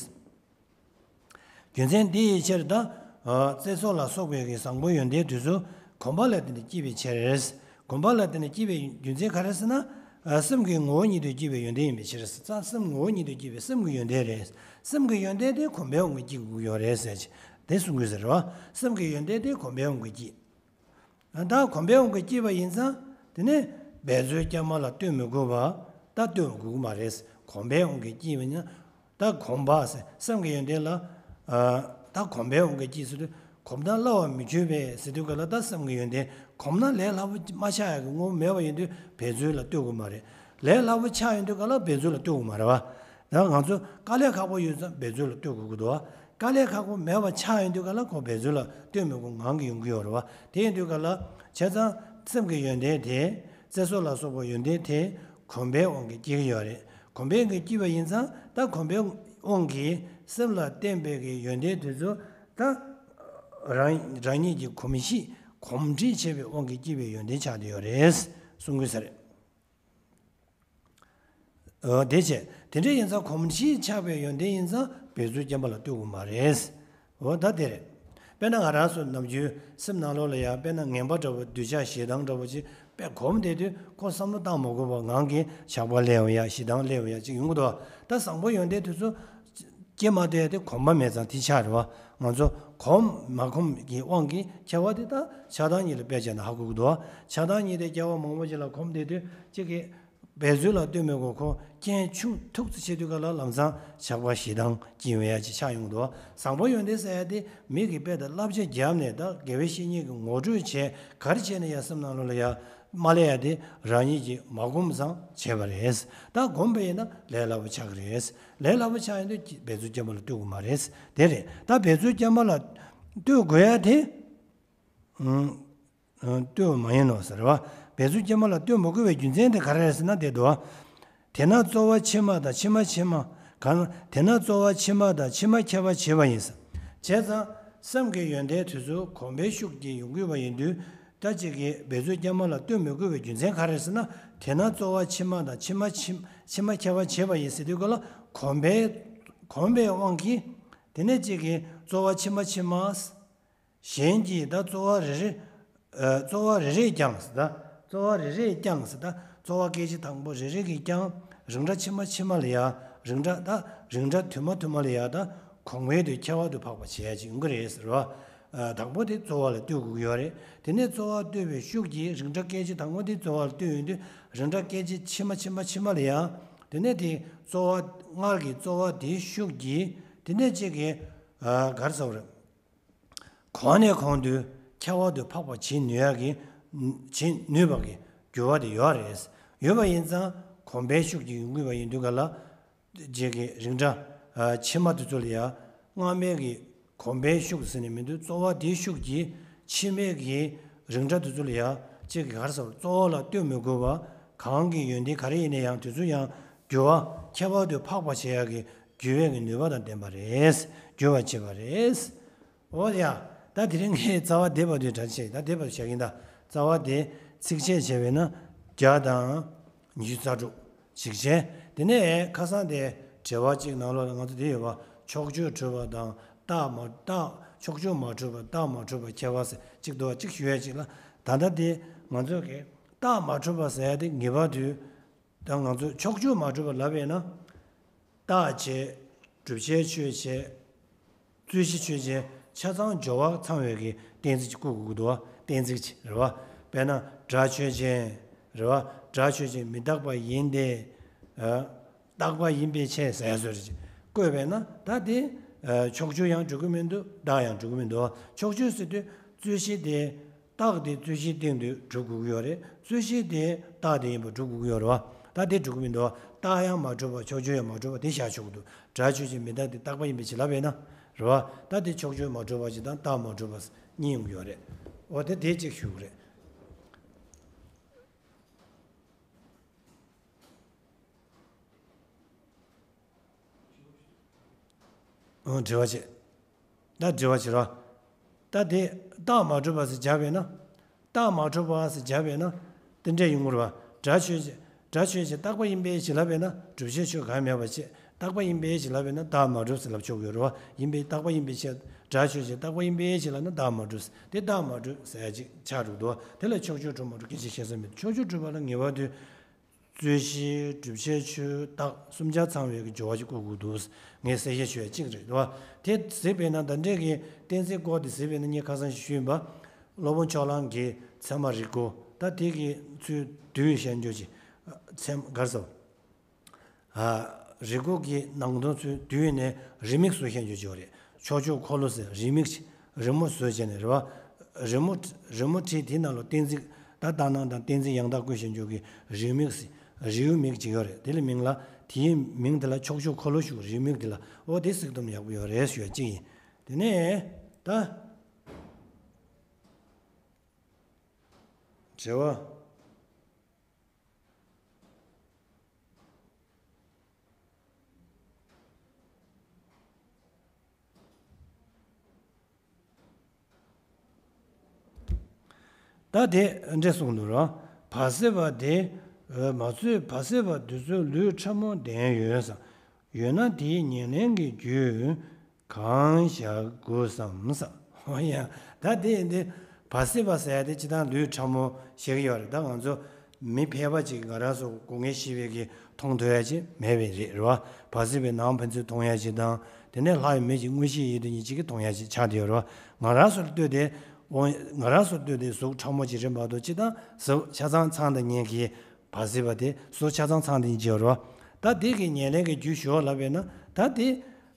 རྒྱུ་མཚན་འདི་ཡི་ཕྱིར་ད་ ཨ་བཙལ་ཚོགས་ལ་སོགས་པའི་གི་བཟང་པོའི་ཡོན་ཏན་དེ་ཚོ་གོམས་པ་ལ་བརྟེན་ནས་སྐྱེས་པའི་ཕྱིར། གོམས་པ་ལ་བརྟེན་ནས་སྐྱེས་པའི་རྒྱུ་མཚན་ག་རེ་ཟེར་ན། ཨ་སེམས་ཀྱི་ངོ་བོ་ཉིད་དུ་སྐྱེས་པའི་ཡོན་ཏན་ཡིན་པའི་ཕྱིར། ཙང་སེམས་ངོ་བོ་ཉིད་དུ་སྐྱེས་པའི་སེམས་ཀྱི་ཡོན་ཏན་རེད། སེམས་ཀྱི་ཡོན་ཏན་དེ་གོམས་པའི་དབང་གིས་སྐྱེ་དགོས་ཀྱི་ཡོད་རེད་ཟེར་ཅིག་དེ་གསུང་གི་ཟེར་བ། སེམས་ཀྱི་ཡོན་ཏན་དེ་གོམས་པའི་དབང་གིས་སྐྱེས། ད་གོམས་པའི་དབང་གིས་སྐྱེས་པ་ཡིན་ཙང་དེ་ནས་འབད་རྩོལ་བསྐྱར་མ་ལ་ལྟོས་མི་དགོས་པ། ད་ལྟོས་དགོས་ཀྱི་མ་རེད། གོམས་པའི་དབང་གིས་སྐྱེས་པ་ཡིན་ན། ད་གོམས་པ་ཟེར་སེམས་ཀྱི་ཡོན་ཏན་ལ། ཨ་ད་གོམས་པའི་དབང་གིས་སྐྱེས་ཟེར་དུས་གོམས་ན་སླ་བར་མི་འགྱུར་བས་ཟེར་དུས་ག་ལ། ད་སེམས་ཀྱི་ཡོན་ཏན་གོམས་ན་ལས་སླ་པོ་མ་ཆགས་ཡག་གི་ངོ་བོ་མེད་པ་ཡིན་དུས་འབད་རྩོལ་ལ་ལྟོས་དགོས་མ་རེད། ལས་སླ་པོ་ཆགས་ཡོང་དུས་ག་ལ་འབད་རྩོལ་ལ་ལྟོས་དགོས་མ་རེད་བ། ད་ང་ཚོ་དཀའ་ལས་ཁག་པོ་ཡོད་ཙང་འབད་རྩོལ་ལ་ལྟོས་དགོས་ཀྱི་འདུག་བ། དཀའ་ལས་ཁག་པོ་མེད་པ་ཆགས་ཡོང་དུས་ག་ལ་ཁོ་འབད་རྩོལ་ལ་ལྟོས་མི་དགོས་ངང་གིས་ཡོང་གི་ཡོད་རེད་བ། དེ་ཡིན་དུས་ག་ལ་བྱས་ཙང་སེམས་ཀྱི་ཡོན་ཏན་དེ། བཙལ་ཚོགས་ལ་སོགས་པའི་ཡོན་ཏན་དེ་གོམས་པའི་དབང་གིས་སྐྱེ་གི་ཡོད་རེད། གོམས་པའི་དབང་གིས་སྐྱེས་པ་ཡིན་ཙང་ད་གོམས་པའི་དབང་གིས་སེམས་ལ་བརྟེན་པའི་གི་ཡོན་ཏན་དེ་ཚོ་ད་རང་རང་ཉིད་ཀྱི་གོམས་གཤིས་གོམས་འདྲིས་བྱས་པའི་དབང་གིས་སྐྱེས་པའི་ཡོན་ཏན་ཆགས་བསྡད་ཡོད་རེད་གསུང་གི་ས་རེད། འོ་དེ་བྱས། དེ་འདྲ་ཡིན་ཙང་གོམས་གཤིས་ཆགས་པའི་ཡོན་ཏན་ཡིན་ཙང་འབད་རྩོལ་བསྐྱར་མ་ལ་ལྟོས་དགོས་མ་རེད། འོ་ད་དེ་རེད། དཔེར་ན་ང་རང་ཚོ་ནམ་རྒྱུན་སེམས་ནང་ལོགས་ལ་ཡང་དཔེར་ན་ངན་པ་འདྲ་པོ་འདོད་ཆགས་ཞེ་སྡང་འདྲ་པོ་ཅིག་དཔེ་གོམས་བསྡད་དུས་ཁོ་བསམ་བློ་བཏང་མ་དགོས་པ་ངང་གིས་ཇག་པ་སླེབས་ཡོང་ཡ། ཞེ་སྡང་སླེབས་ཡོང་ཡ་ཅིག་ཡོང་གི་འདུག་ད་བཟང་པོ་ཡོན་ཏན་དེ་ཚོ་སྐྱེ་མ་བསྡད་དེ་གོམས་པ་མེད་ཙང་དེ་ཆགས་རེད་བ། ང་ཚོ་གོམས་མ་གོམས་ཀྱི་དབང་གིས་ཁྱད་པར་དེ་ད་ཆགས་སྡང་གཉིས་ལ་དཔེ་བྱས་ན་ཧ་གོ་གི་འདུག་ཆགས་སྡང་གཉིས་དེ་སྐྱེ་བ་མང་པོ་ཅིག་ལ་གོམས་བསྡད་དུས་གཅིག་གིས་འབད་རྩོལ་ལ་ལྟོས་མི་དགོས། ཁོ་རྐྱེན་ཆུང་ཐུག་ཙམ་བྱེད་དུས་ག་ལ་ལམ་སང་ཇག་པ་ཞེ་སྡང་སྐྱེ་ཡོང་ཡ་ཅིག་ཆགས་ཡོང་གི་འདུག་བཟང་པོ་ཡོན་ཏན་ཟེར་ཡ་དེ་མི་གིས་དཔེ་དང་བསླབ་བྱ་བརྒྱབ་ནས་ད་དགེ་བའི་བཤེས་གཉེན་གྱིས་ངོ་སྤྲོད་བྱས་ག་རེ་བྱས་ནས་ཡ་སེམས་ནང་ལོགས་ལ་ཡ་མ་སླེབས་ཡ་དེ་རང་ཉིད་ཀྱིས་མ་གོམས་ཙང་བྱས་པ་རེད། ད་གོམས་པ་ཡིན་ན་ལས་སླ་པོ་ཆགས་ཀྱི་རེད། ལས་སླ་པོ་ཆགས་ཡོང་དུས་འབད་རྩོལ་བསྐྱར་མ་ལ་ལྟོས་དགོས་མ་རེད། དེ་རེད། ད་འབད་རྩོལ་བསྐྱར་མ་ལ་ལྟོས་དགོས་ཡ་དེ། ཨང་། ཨང་། ལྟོས་མ་ཡིན་ནོ་ཟེར་བ། འབད་རྩོལ་བསྐྱར་མ་ལ་ལྟོས་མ་དགོས་པའི་རྒྱུ་མཚན་དེ་ག་རེ་རེད་ཟེར་ན་དེ་འདུག་དེས་ན་རྩོལ་བ་ཕྱི་མ་དང་ཕྱི་མ་ཕྱི་མ། གང་། དེས་ན་རྩོལ་བ་ཕྱི་མ་དང་ཕྱི་མ་ཁྱད་པར་བྱེད་པ་ཡིན་ཟེར། བྱས་ཙང་སེམས་ཀྱི་ཡོན་ཏན་དེ་ཚོ་གོམས་པའི་ཤུགས་ཀྱིས་ཡོང་དགོས་པ་ཡིན་དུས། ད་ཅིག་གིས་འབད་རྩོལ་བསྐྱར་མ་ལ་ལྟོས་མི་དགོས་པའི་རྒྱུ་མཚན་ག་རེ་རེད་ཟེར་ན། དེས་ན་རྩོལ་བ་ཕྱི་མ་དང་ཕྱི་མ་ཕྱི་ཕྱི་མ་ཁྱད་པར་བྱེད་པ་ཡིན་ཟེར་དུས་ག་ལ་གོམས་པའི་གོམས་པའི་དབང་གིས། དེ་ནས་ཅིག་གིས་རྩོལ་བ་ཕྱི་མ་ཕྱི་མ། གཞན་གྱིས་ད་རྩོལ་བ་རེ་རེ། ཨ་རྩོལ་བ་རེ་རེས་ཀྱང་ཟེར་ད། རྩོལ་བ་རེ་རེས་ཀྱང་ཟེར་ད། རྩོལ་བ་སྐད་ཅིག་དང་པོ་རེ་རེ་གིས་ཀྱང་། རིགས་འདྲ་ཕྱི་མ་ཕྱི་མ་ལ་ཡ། རིགས་འདྲ་ད། རིགས་འདྲ་དུ་མ་དུ་མ་ལ་ཡ་ད། གོང་འཕེལ་དུ་ཁྱད་པར་དུ་འཕགས་པ་བྱེད་ཡ་ཅིག་ཡོང་གི་རེད་ཟེར་བ། ཨ་དང་པོ་དེ་རྩོལ་བ་ལ་ལྟོས་དགོས་ཀྱི་ཡོད་རེད། དེ་ནས་རྩོལ་བ་ལྟོས་པའི་ཤུགས་ཀྱིས་རིགས་འདྲ་སྐད་ཅིག་དང་པོ་དེ་རྩོལ་བ་ལ་ལྟོས་ཡོང་དུས་རིགས་འདྲ་སྐད་ཅིག་ཕྱི་མ་ཕྱི་མ་ཕྱི་མ་ལ་ཡ། དེ་ནས་དེ་རྩོལ་བ་སྔར་གྱི་རྩོལ་བ་དེའི་ཤུགས་ཀྱིས་དེ་ནས་ཅིག་གིས། ཨ་ག་རེ་ཟེར་བ་རེད། གོང་ནས་གོང་དུ་ཁྱད་པར་དུ་འཕགས་པ་བྱེད་ནུས་ཡག་གི། བྱེད་ནུས་པ་གི་འགྱུར་བ་དེ་ཡོད་རེད། ཡོད་པ་ཡིན་ཙང་གོམས་པའི་ཤུགས་ཀྱིས་ཡོང་དགོས་པ་ཡིན་དུས་ག་ལ། རྗེས་ཀྱི་རིགས་འདྲ། ཨ་ཕྱི་མ་དེ་ཚོ་ལ་ཡང་སྔ་མའི་གི་གོམས་པའི་ཤུགས་ཟེར་ནས་མི་འདུག་རྩོལ་བ་དེའི་ཤུགས་ཀྱིས་ཕྱི་མའི་གི་རིགས་འདྲ་དེ་ཚོ་ལ་ཡང་གཅིག་གི་ག་རེ་ཟེར་རྩོལ་བ་ལ་ལྟོས་མི་དགོས་པ། གང་གི་ཡོན་ཏན་ག་རེ་ཡིན་ན་ཡང་དེ་ཚོ་ཡང་འགྱུར་བ་ཁྱད་པར་དུ་འཕགས་པ་བྱེད་ཡག་གི་འགྱུར་བའི་གི་ནུས་པ་དང་ལྡན་པ་རེད། འགྱུར་བ་བྱེད་པ་རེད། འོ་ཡ། ད་དེ་རིང་གི་རྩ་བ་འདི་བར་དུ་དྲན་ཤེས། ད་འདི་བར་དུ་བྱ་གིན། ད་རྩ་བ་དེ་ཚིགས་བཅད་བྱས་པས་ན་བརྒྱ་དང་ཉི་ཤུ་རྩ་དྲུག་ཅིག་བྱས། དེ་ནས་ཁ་སང་དེ་དྲི་བ་གཅིག་ནང་ལོགས་ལ་ང་ཚོ་དེ་ཡོད་པ། ཕྱོགས་ཆོས་གྲུབ་པ་དང་རྟགས་མ་རྟགས་ཕྱོགས་ཆོས་མ་གྲུབ་པ་རྟགས་མ་གྲུབ་པ་ཁྱད་པར་ཟེར་གཅིག་འདུག་པ། གཅིག་ཞུ་ཡ་གཅིག་ལ། ད་ལྟ་དེ་ང་ཚོ་གི་རྟགས་མ་གྲུབ་པ་ཟེར་ཡ་དེ་ངེས་པར་དུ། ད་ང་ཚོ་ཕྱོགས་ཆོས་མ་གྲུབ་པ་ལབ་པས་ན། རྟགས་བྱས། བསྒྲུབ་བྱའི་ཆོས་བྱས། རྩོད་གཞི་ཆོས་བྱས། ཆ་ཚང་སྦྱོར་བ་ཚང་བའི་གི་གཏན་ཚིགས་ཅིག་བཀོད་དགོས་ཀྱི་འདུག་བ། གཏན་ཚིགས་ཅིག་རེད་བ། དཔེར་ན་སྒྲ་ཆོས་ཅན། རེད་བ། སྒྲ་ཆོས་ཅན་མི་རྟག་པ་ཡིན་ཏེ། ཨ། རྟག་པ་ཡིན་པའི་ཕྱིར་ཟེར་བཟོ་རེ་བཀོད་པས་ན་ད་དེ། ཨ། ཕྱོགས་ཆོས་ཡང་འགྲུབ་ཀྱི་མི་འདུག་རྟགས་ཡང་འགྲུབ་ཀྱི་མི་འདུག་བ། ཕྱོགས་ཆོས་ཟེར་དུས་རྩོད་གཞི་དེ། རྟགས་དེ་རྩོད་གཞིའི་སྟེང་དུ་གྲུབ་དགོས་ཀྱི་ཡོད་རེད། རྩོད་གཞི་དེ་རྟགས་དེ་ཡིན་པ་གྲུབ་དགོས་ཀྱི་ཡོད་རེད་བ། ད་དེ་གྲུབ་ཀྱི་མི་འདུག་བ། རྟགས་ཡང་མ་གྲུབ་པ་ཕྱོགས་ཆོས་ཡང་མ་གྲུབ་པ་དེ་བཞག་ཆོག་གི་འདུག་སྒྲ་ཆོས་ཅན་མི་རྟག་སྟེ་རྟག་པ་ཡིན་པའི་ཕྱིར་ལབ་པས་ན། རེད་བ། ད་དེ་ཕྱོགས་ཆོས་མ་གྲུབ་པ་ཅིག་དང་རྟགས་མ་གྲུབ་པ་གཉིས་ཡོང་གི་ཡོད་རེད། འོ་དེ་དེ་གཅིག་ཞུ་གི་རེད། ཨང་། དྲི་བ་བྱེད། ད་དྲི་བ་བྱེད་རོགས། ད་དེ་རྟགས་མ་གྲུབ་པ་ཟེར་སྦྱར་བས་ན། རྟགས་མ་གྲུབ་པ་ཟེར་སྦྱར་བས་ན། དེ་འདྲས་ཡོང་གི་རེད་བ། སྒྲ་ཆོས་ཅན། སྒྲ་ཆོས་ཅན་རྟག་པ་ཡིན་པའི་ཕྱིར་ལབ་པས་ན་བསྒྲུབ་བྱའི་ཆོས་གང་ཡང་མེད་པ་བྱས། རྟག་པ་ཡིན་པའི་ཕྱིར་ལབ་པས་ན་རྟགས་མ་གྲུབ་ཟེར་ལབ་ཆོག་གི་ཡོད་རེད་བ། ཡིན་པའི་རྟག་པ་ཡིན་པའི་ཕྱིར། སྒྲ་ཆོས་ཅན། རྟག་པ་ཡིན་པའི་ཕྱིར་ལབ་ན་བདག་མ་གྲུབ། དེ་བདག་མ་གྲུབ་ཟེར་ཡ་ཅིག་ཆགས་འགྲོ་འདུག་དེ་ལ་ཕྱོགས་ཆོས་གྲུབ་མ་གྲུབ་སྐད་ཆ་བཤད་ས་མེད། ཕྱོགས་ཆོས་གྲུབ་པ་ལ་ངེས་པར་དུ། རྩོད་གཞི། བསྒྲུབ་བྱའི་ཆོས་རྟགས་གསུམ་ཆར་ཚང་བའི་གི་སྦྱོར་བ་ཞིག་བཀོད་དགོས་འདུག་ངས་གསལ་བཤད་ཞུ་ཡ་གཅིག་རེད་དོ། དེ་གཟིགས་པས་ན་ད་འདྲས་ཀྱི་གཏན་ཚིགས་སྐོར་དེ་གཟིགས་པས་ན་ངས་ཁ་སང་ཞིག་ཞུས་ཡིན་པ། སློབ་དཔོན་ཕྱོགས་གླང་གི་ཚད་མ་རིགས་དགུ། ད་དེ་གི་ཚུལ་བསྡུས་བཤད་འཇོག་ཅིག་ཚད་མ་ག་རེ་ཟེར། ཨ། རིགས་དགུ་གི་ནང་དོན་ཚུལ་བསྡུས་ནས་རིས་མེད་བཟོ་བཤད་འཇོག་ཅིག་ཡོད་རེད། ཕྱོགས་ཆོས་འཁོར་ལོ་ཟེར་རིས་མེད་ཅིག་རི་མོ་བཟོས་བྱས་ནས་རེད་བ། རི་མོ། རི་མོ་བྲིས་དེའི་ནང་ལ་གཏན་ཚིགས། ད་ལྟར་སྣང་དང་གཏན་ཚིགས་ཡང་དག་བཀོད་བཞིན་འཇོག་གི་རིས་མེད་ཟེར། རིས་མེད་ཅིག་ཡོད་རེད། དེ་ལ་མིང་ལ། དེའི་མིང་དེ་ལ་ཕྱོགས་ཆོས་འཁོར་ལོ་ཞུ། རིས་མེད་དེ་ལ། འོ་དེ་གཟིགས་སྟངས་ཡག་པོ་ཡོད་རེད་ཞུ་བ་གཅིག་ཡིན། དེ་ནས་ད། དྲི་བ། ད་དེ་འདྲས་གསུངས་འདུག་ར། བར་སྲིད་པ་དེ། མ་ཚོས་བར་སྲིད་པ་དེ་ཚོའི་ལུས་ཕྲ་མོ་ལྡན་ཡོད་ས། ཡོད་ན་དེའི་ཉེར་ལེན་གྱི་རྒྱུ་གང་བཞག་དགོས་སམ་ས། འོ་ཡ། ད་དེ་འདི་བར་སྲིད་པ་ཟེར་ཡ་དེ་སྤྱིར་བཏང་ལུས་ཕྲ་མོ་ཞིག་ཡོད་རེད། ད་ང་ཚོ་མི་ཕལ་པ་ཅིག་ང་རང་ཚོ་སྒོ་ངའི་ཤེས་པའི་གི་མཐོང་ཐུབ་ཡ་ཅིག་མེད་པའི་རེད་རེད་བ། བར་སྲིད་པའི་ནང་ཕན་ཚུན་མཐོང་ཡ་ཅིག་དང་། དེ་ནས་ལྷ་ཡི་མིག་གི་མངོན་ཤེས་ཡིད་དུ་ཉིད་ཅིག་གིས་མཐོང་ཡ་ཅིག་ཆགས་བསྡད་ཡོད་རེད་བ། ང་རང་ཚོར་ལྟོས་ཏེ། འོ། ང་རང་ཚོར་ལྟོས་ཏེ་གཟུགས་ཕྲ་མོ་ཅིག་རེད་མ་གཏོགས་སྤྱིར་བཏང་གཟུགས་ཆ་ཚང་ཚང་དང་ཉན་གི་བར་སྲིད་པ་དེ་གཟུགས་ཆ་ཚང་ཚང་དེ་ཡིན་གྱི་ཡོད་རེད་བ། ད་དེ་གི་ཉེར་ལེན་གྱི་རྒྱུ་ཞོག་ལབ་པས་ན་ད་དེ།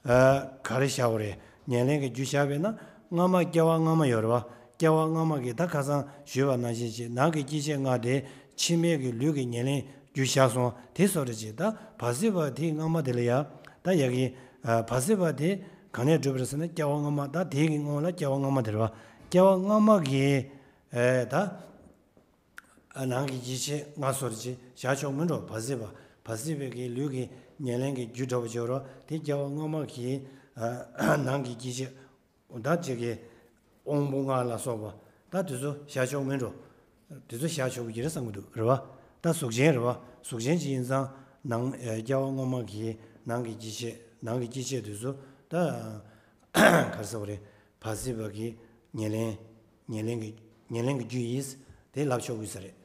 ཨ། ག་རེ་བཞག་པ་རེད། ཉེར་ལེན་གྱི་རྒྱུ་བཞག་པས་ན་སྔ་མ་སྐྱེ་བ་སྔ་མ་ཡོད་རེད་བ། སྐྱེ་བ་སྔ་མ་གི་ད་ཁ་སང་ཞུས་པ་ནང་བཞིན་ཅིག་ནང་གི་སྐྱེ་མཆེད་ལྔ་དེ་ཕྱི་མའི་གི་ལུས་ཀྱི་ཉེར་ལེན་རྒྱུ་བཞག་སོང་དེ་བཟོ་འདྲ་ཅིག་ད་བར་སྲིད་པ་དེ་སྔ་མ་དེ་ལ་ཡ། ད་ཡ་གི། ཨ། བར་སྲིད་པ་དེ་ག་ནས་གྲུབ་པ་རེད་ཟེར་ན་སྐྱེ་བ་སྔ་མ། ད་དེ་གི་སྔོན་ལ་སྐྱེ་བ་སྔ་མ་དེ་རེད་བ། སྐྱེ་བ་སྔ་མ་གི། ཨ། ད། ཨ། ནང་གི་སྐྱེ་མཆེད་ལྔ་བཟོ་འདྲ་ཅིག་བཞག་ཆོག་མིན་འགྲོ། བར་སྲིད་པ། བར་སྲིད་པའི་གི་ལུས་ཀྱི་ཉེར་ལེན་གྱི་རྒྱུ་འདྲ་པོ་བྱེད་རོགས། དེ་སྐྱེ་བ་སྔ་མ་གི། ཨ། ནང་གི་སྐྱེ་མཆེད་ད་ཅིག་གི་དབང་པོ་ལྔ་ལ་སོགས་པ་ད་དེ་ཚོ་བཞག་ཆོག་མིན་འགྲོ། དེ་ཚོ་བཞག་ཆོག་གི་རེད་བསམ་གྱི་འདུག་རེད་བ། ད་གཟུགས་ཅན་རེད་བ། གཟུགས་ཅན་ཅིག་ཡིན་ཙང་ནང་། ཨ། སྐྱེ་བ་སྔ་མ་གི་ནང་གི་སྐྱེ་མཆེད། ནང་གི་སྐྱེ་མཆེད་དེ་ཚོ་ད་ག་རེ་ཟེར་བ་རེད། བར་སྲིད་པ་གི་ཉེར་ལེན། ཉེར་ལེན་གྱི། ཉེར་ལེན་གྱི་རྒྱུ་ཡིན། དེ་ལབ་ཆོག་གི་ས་རེད།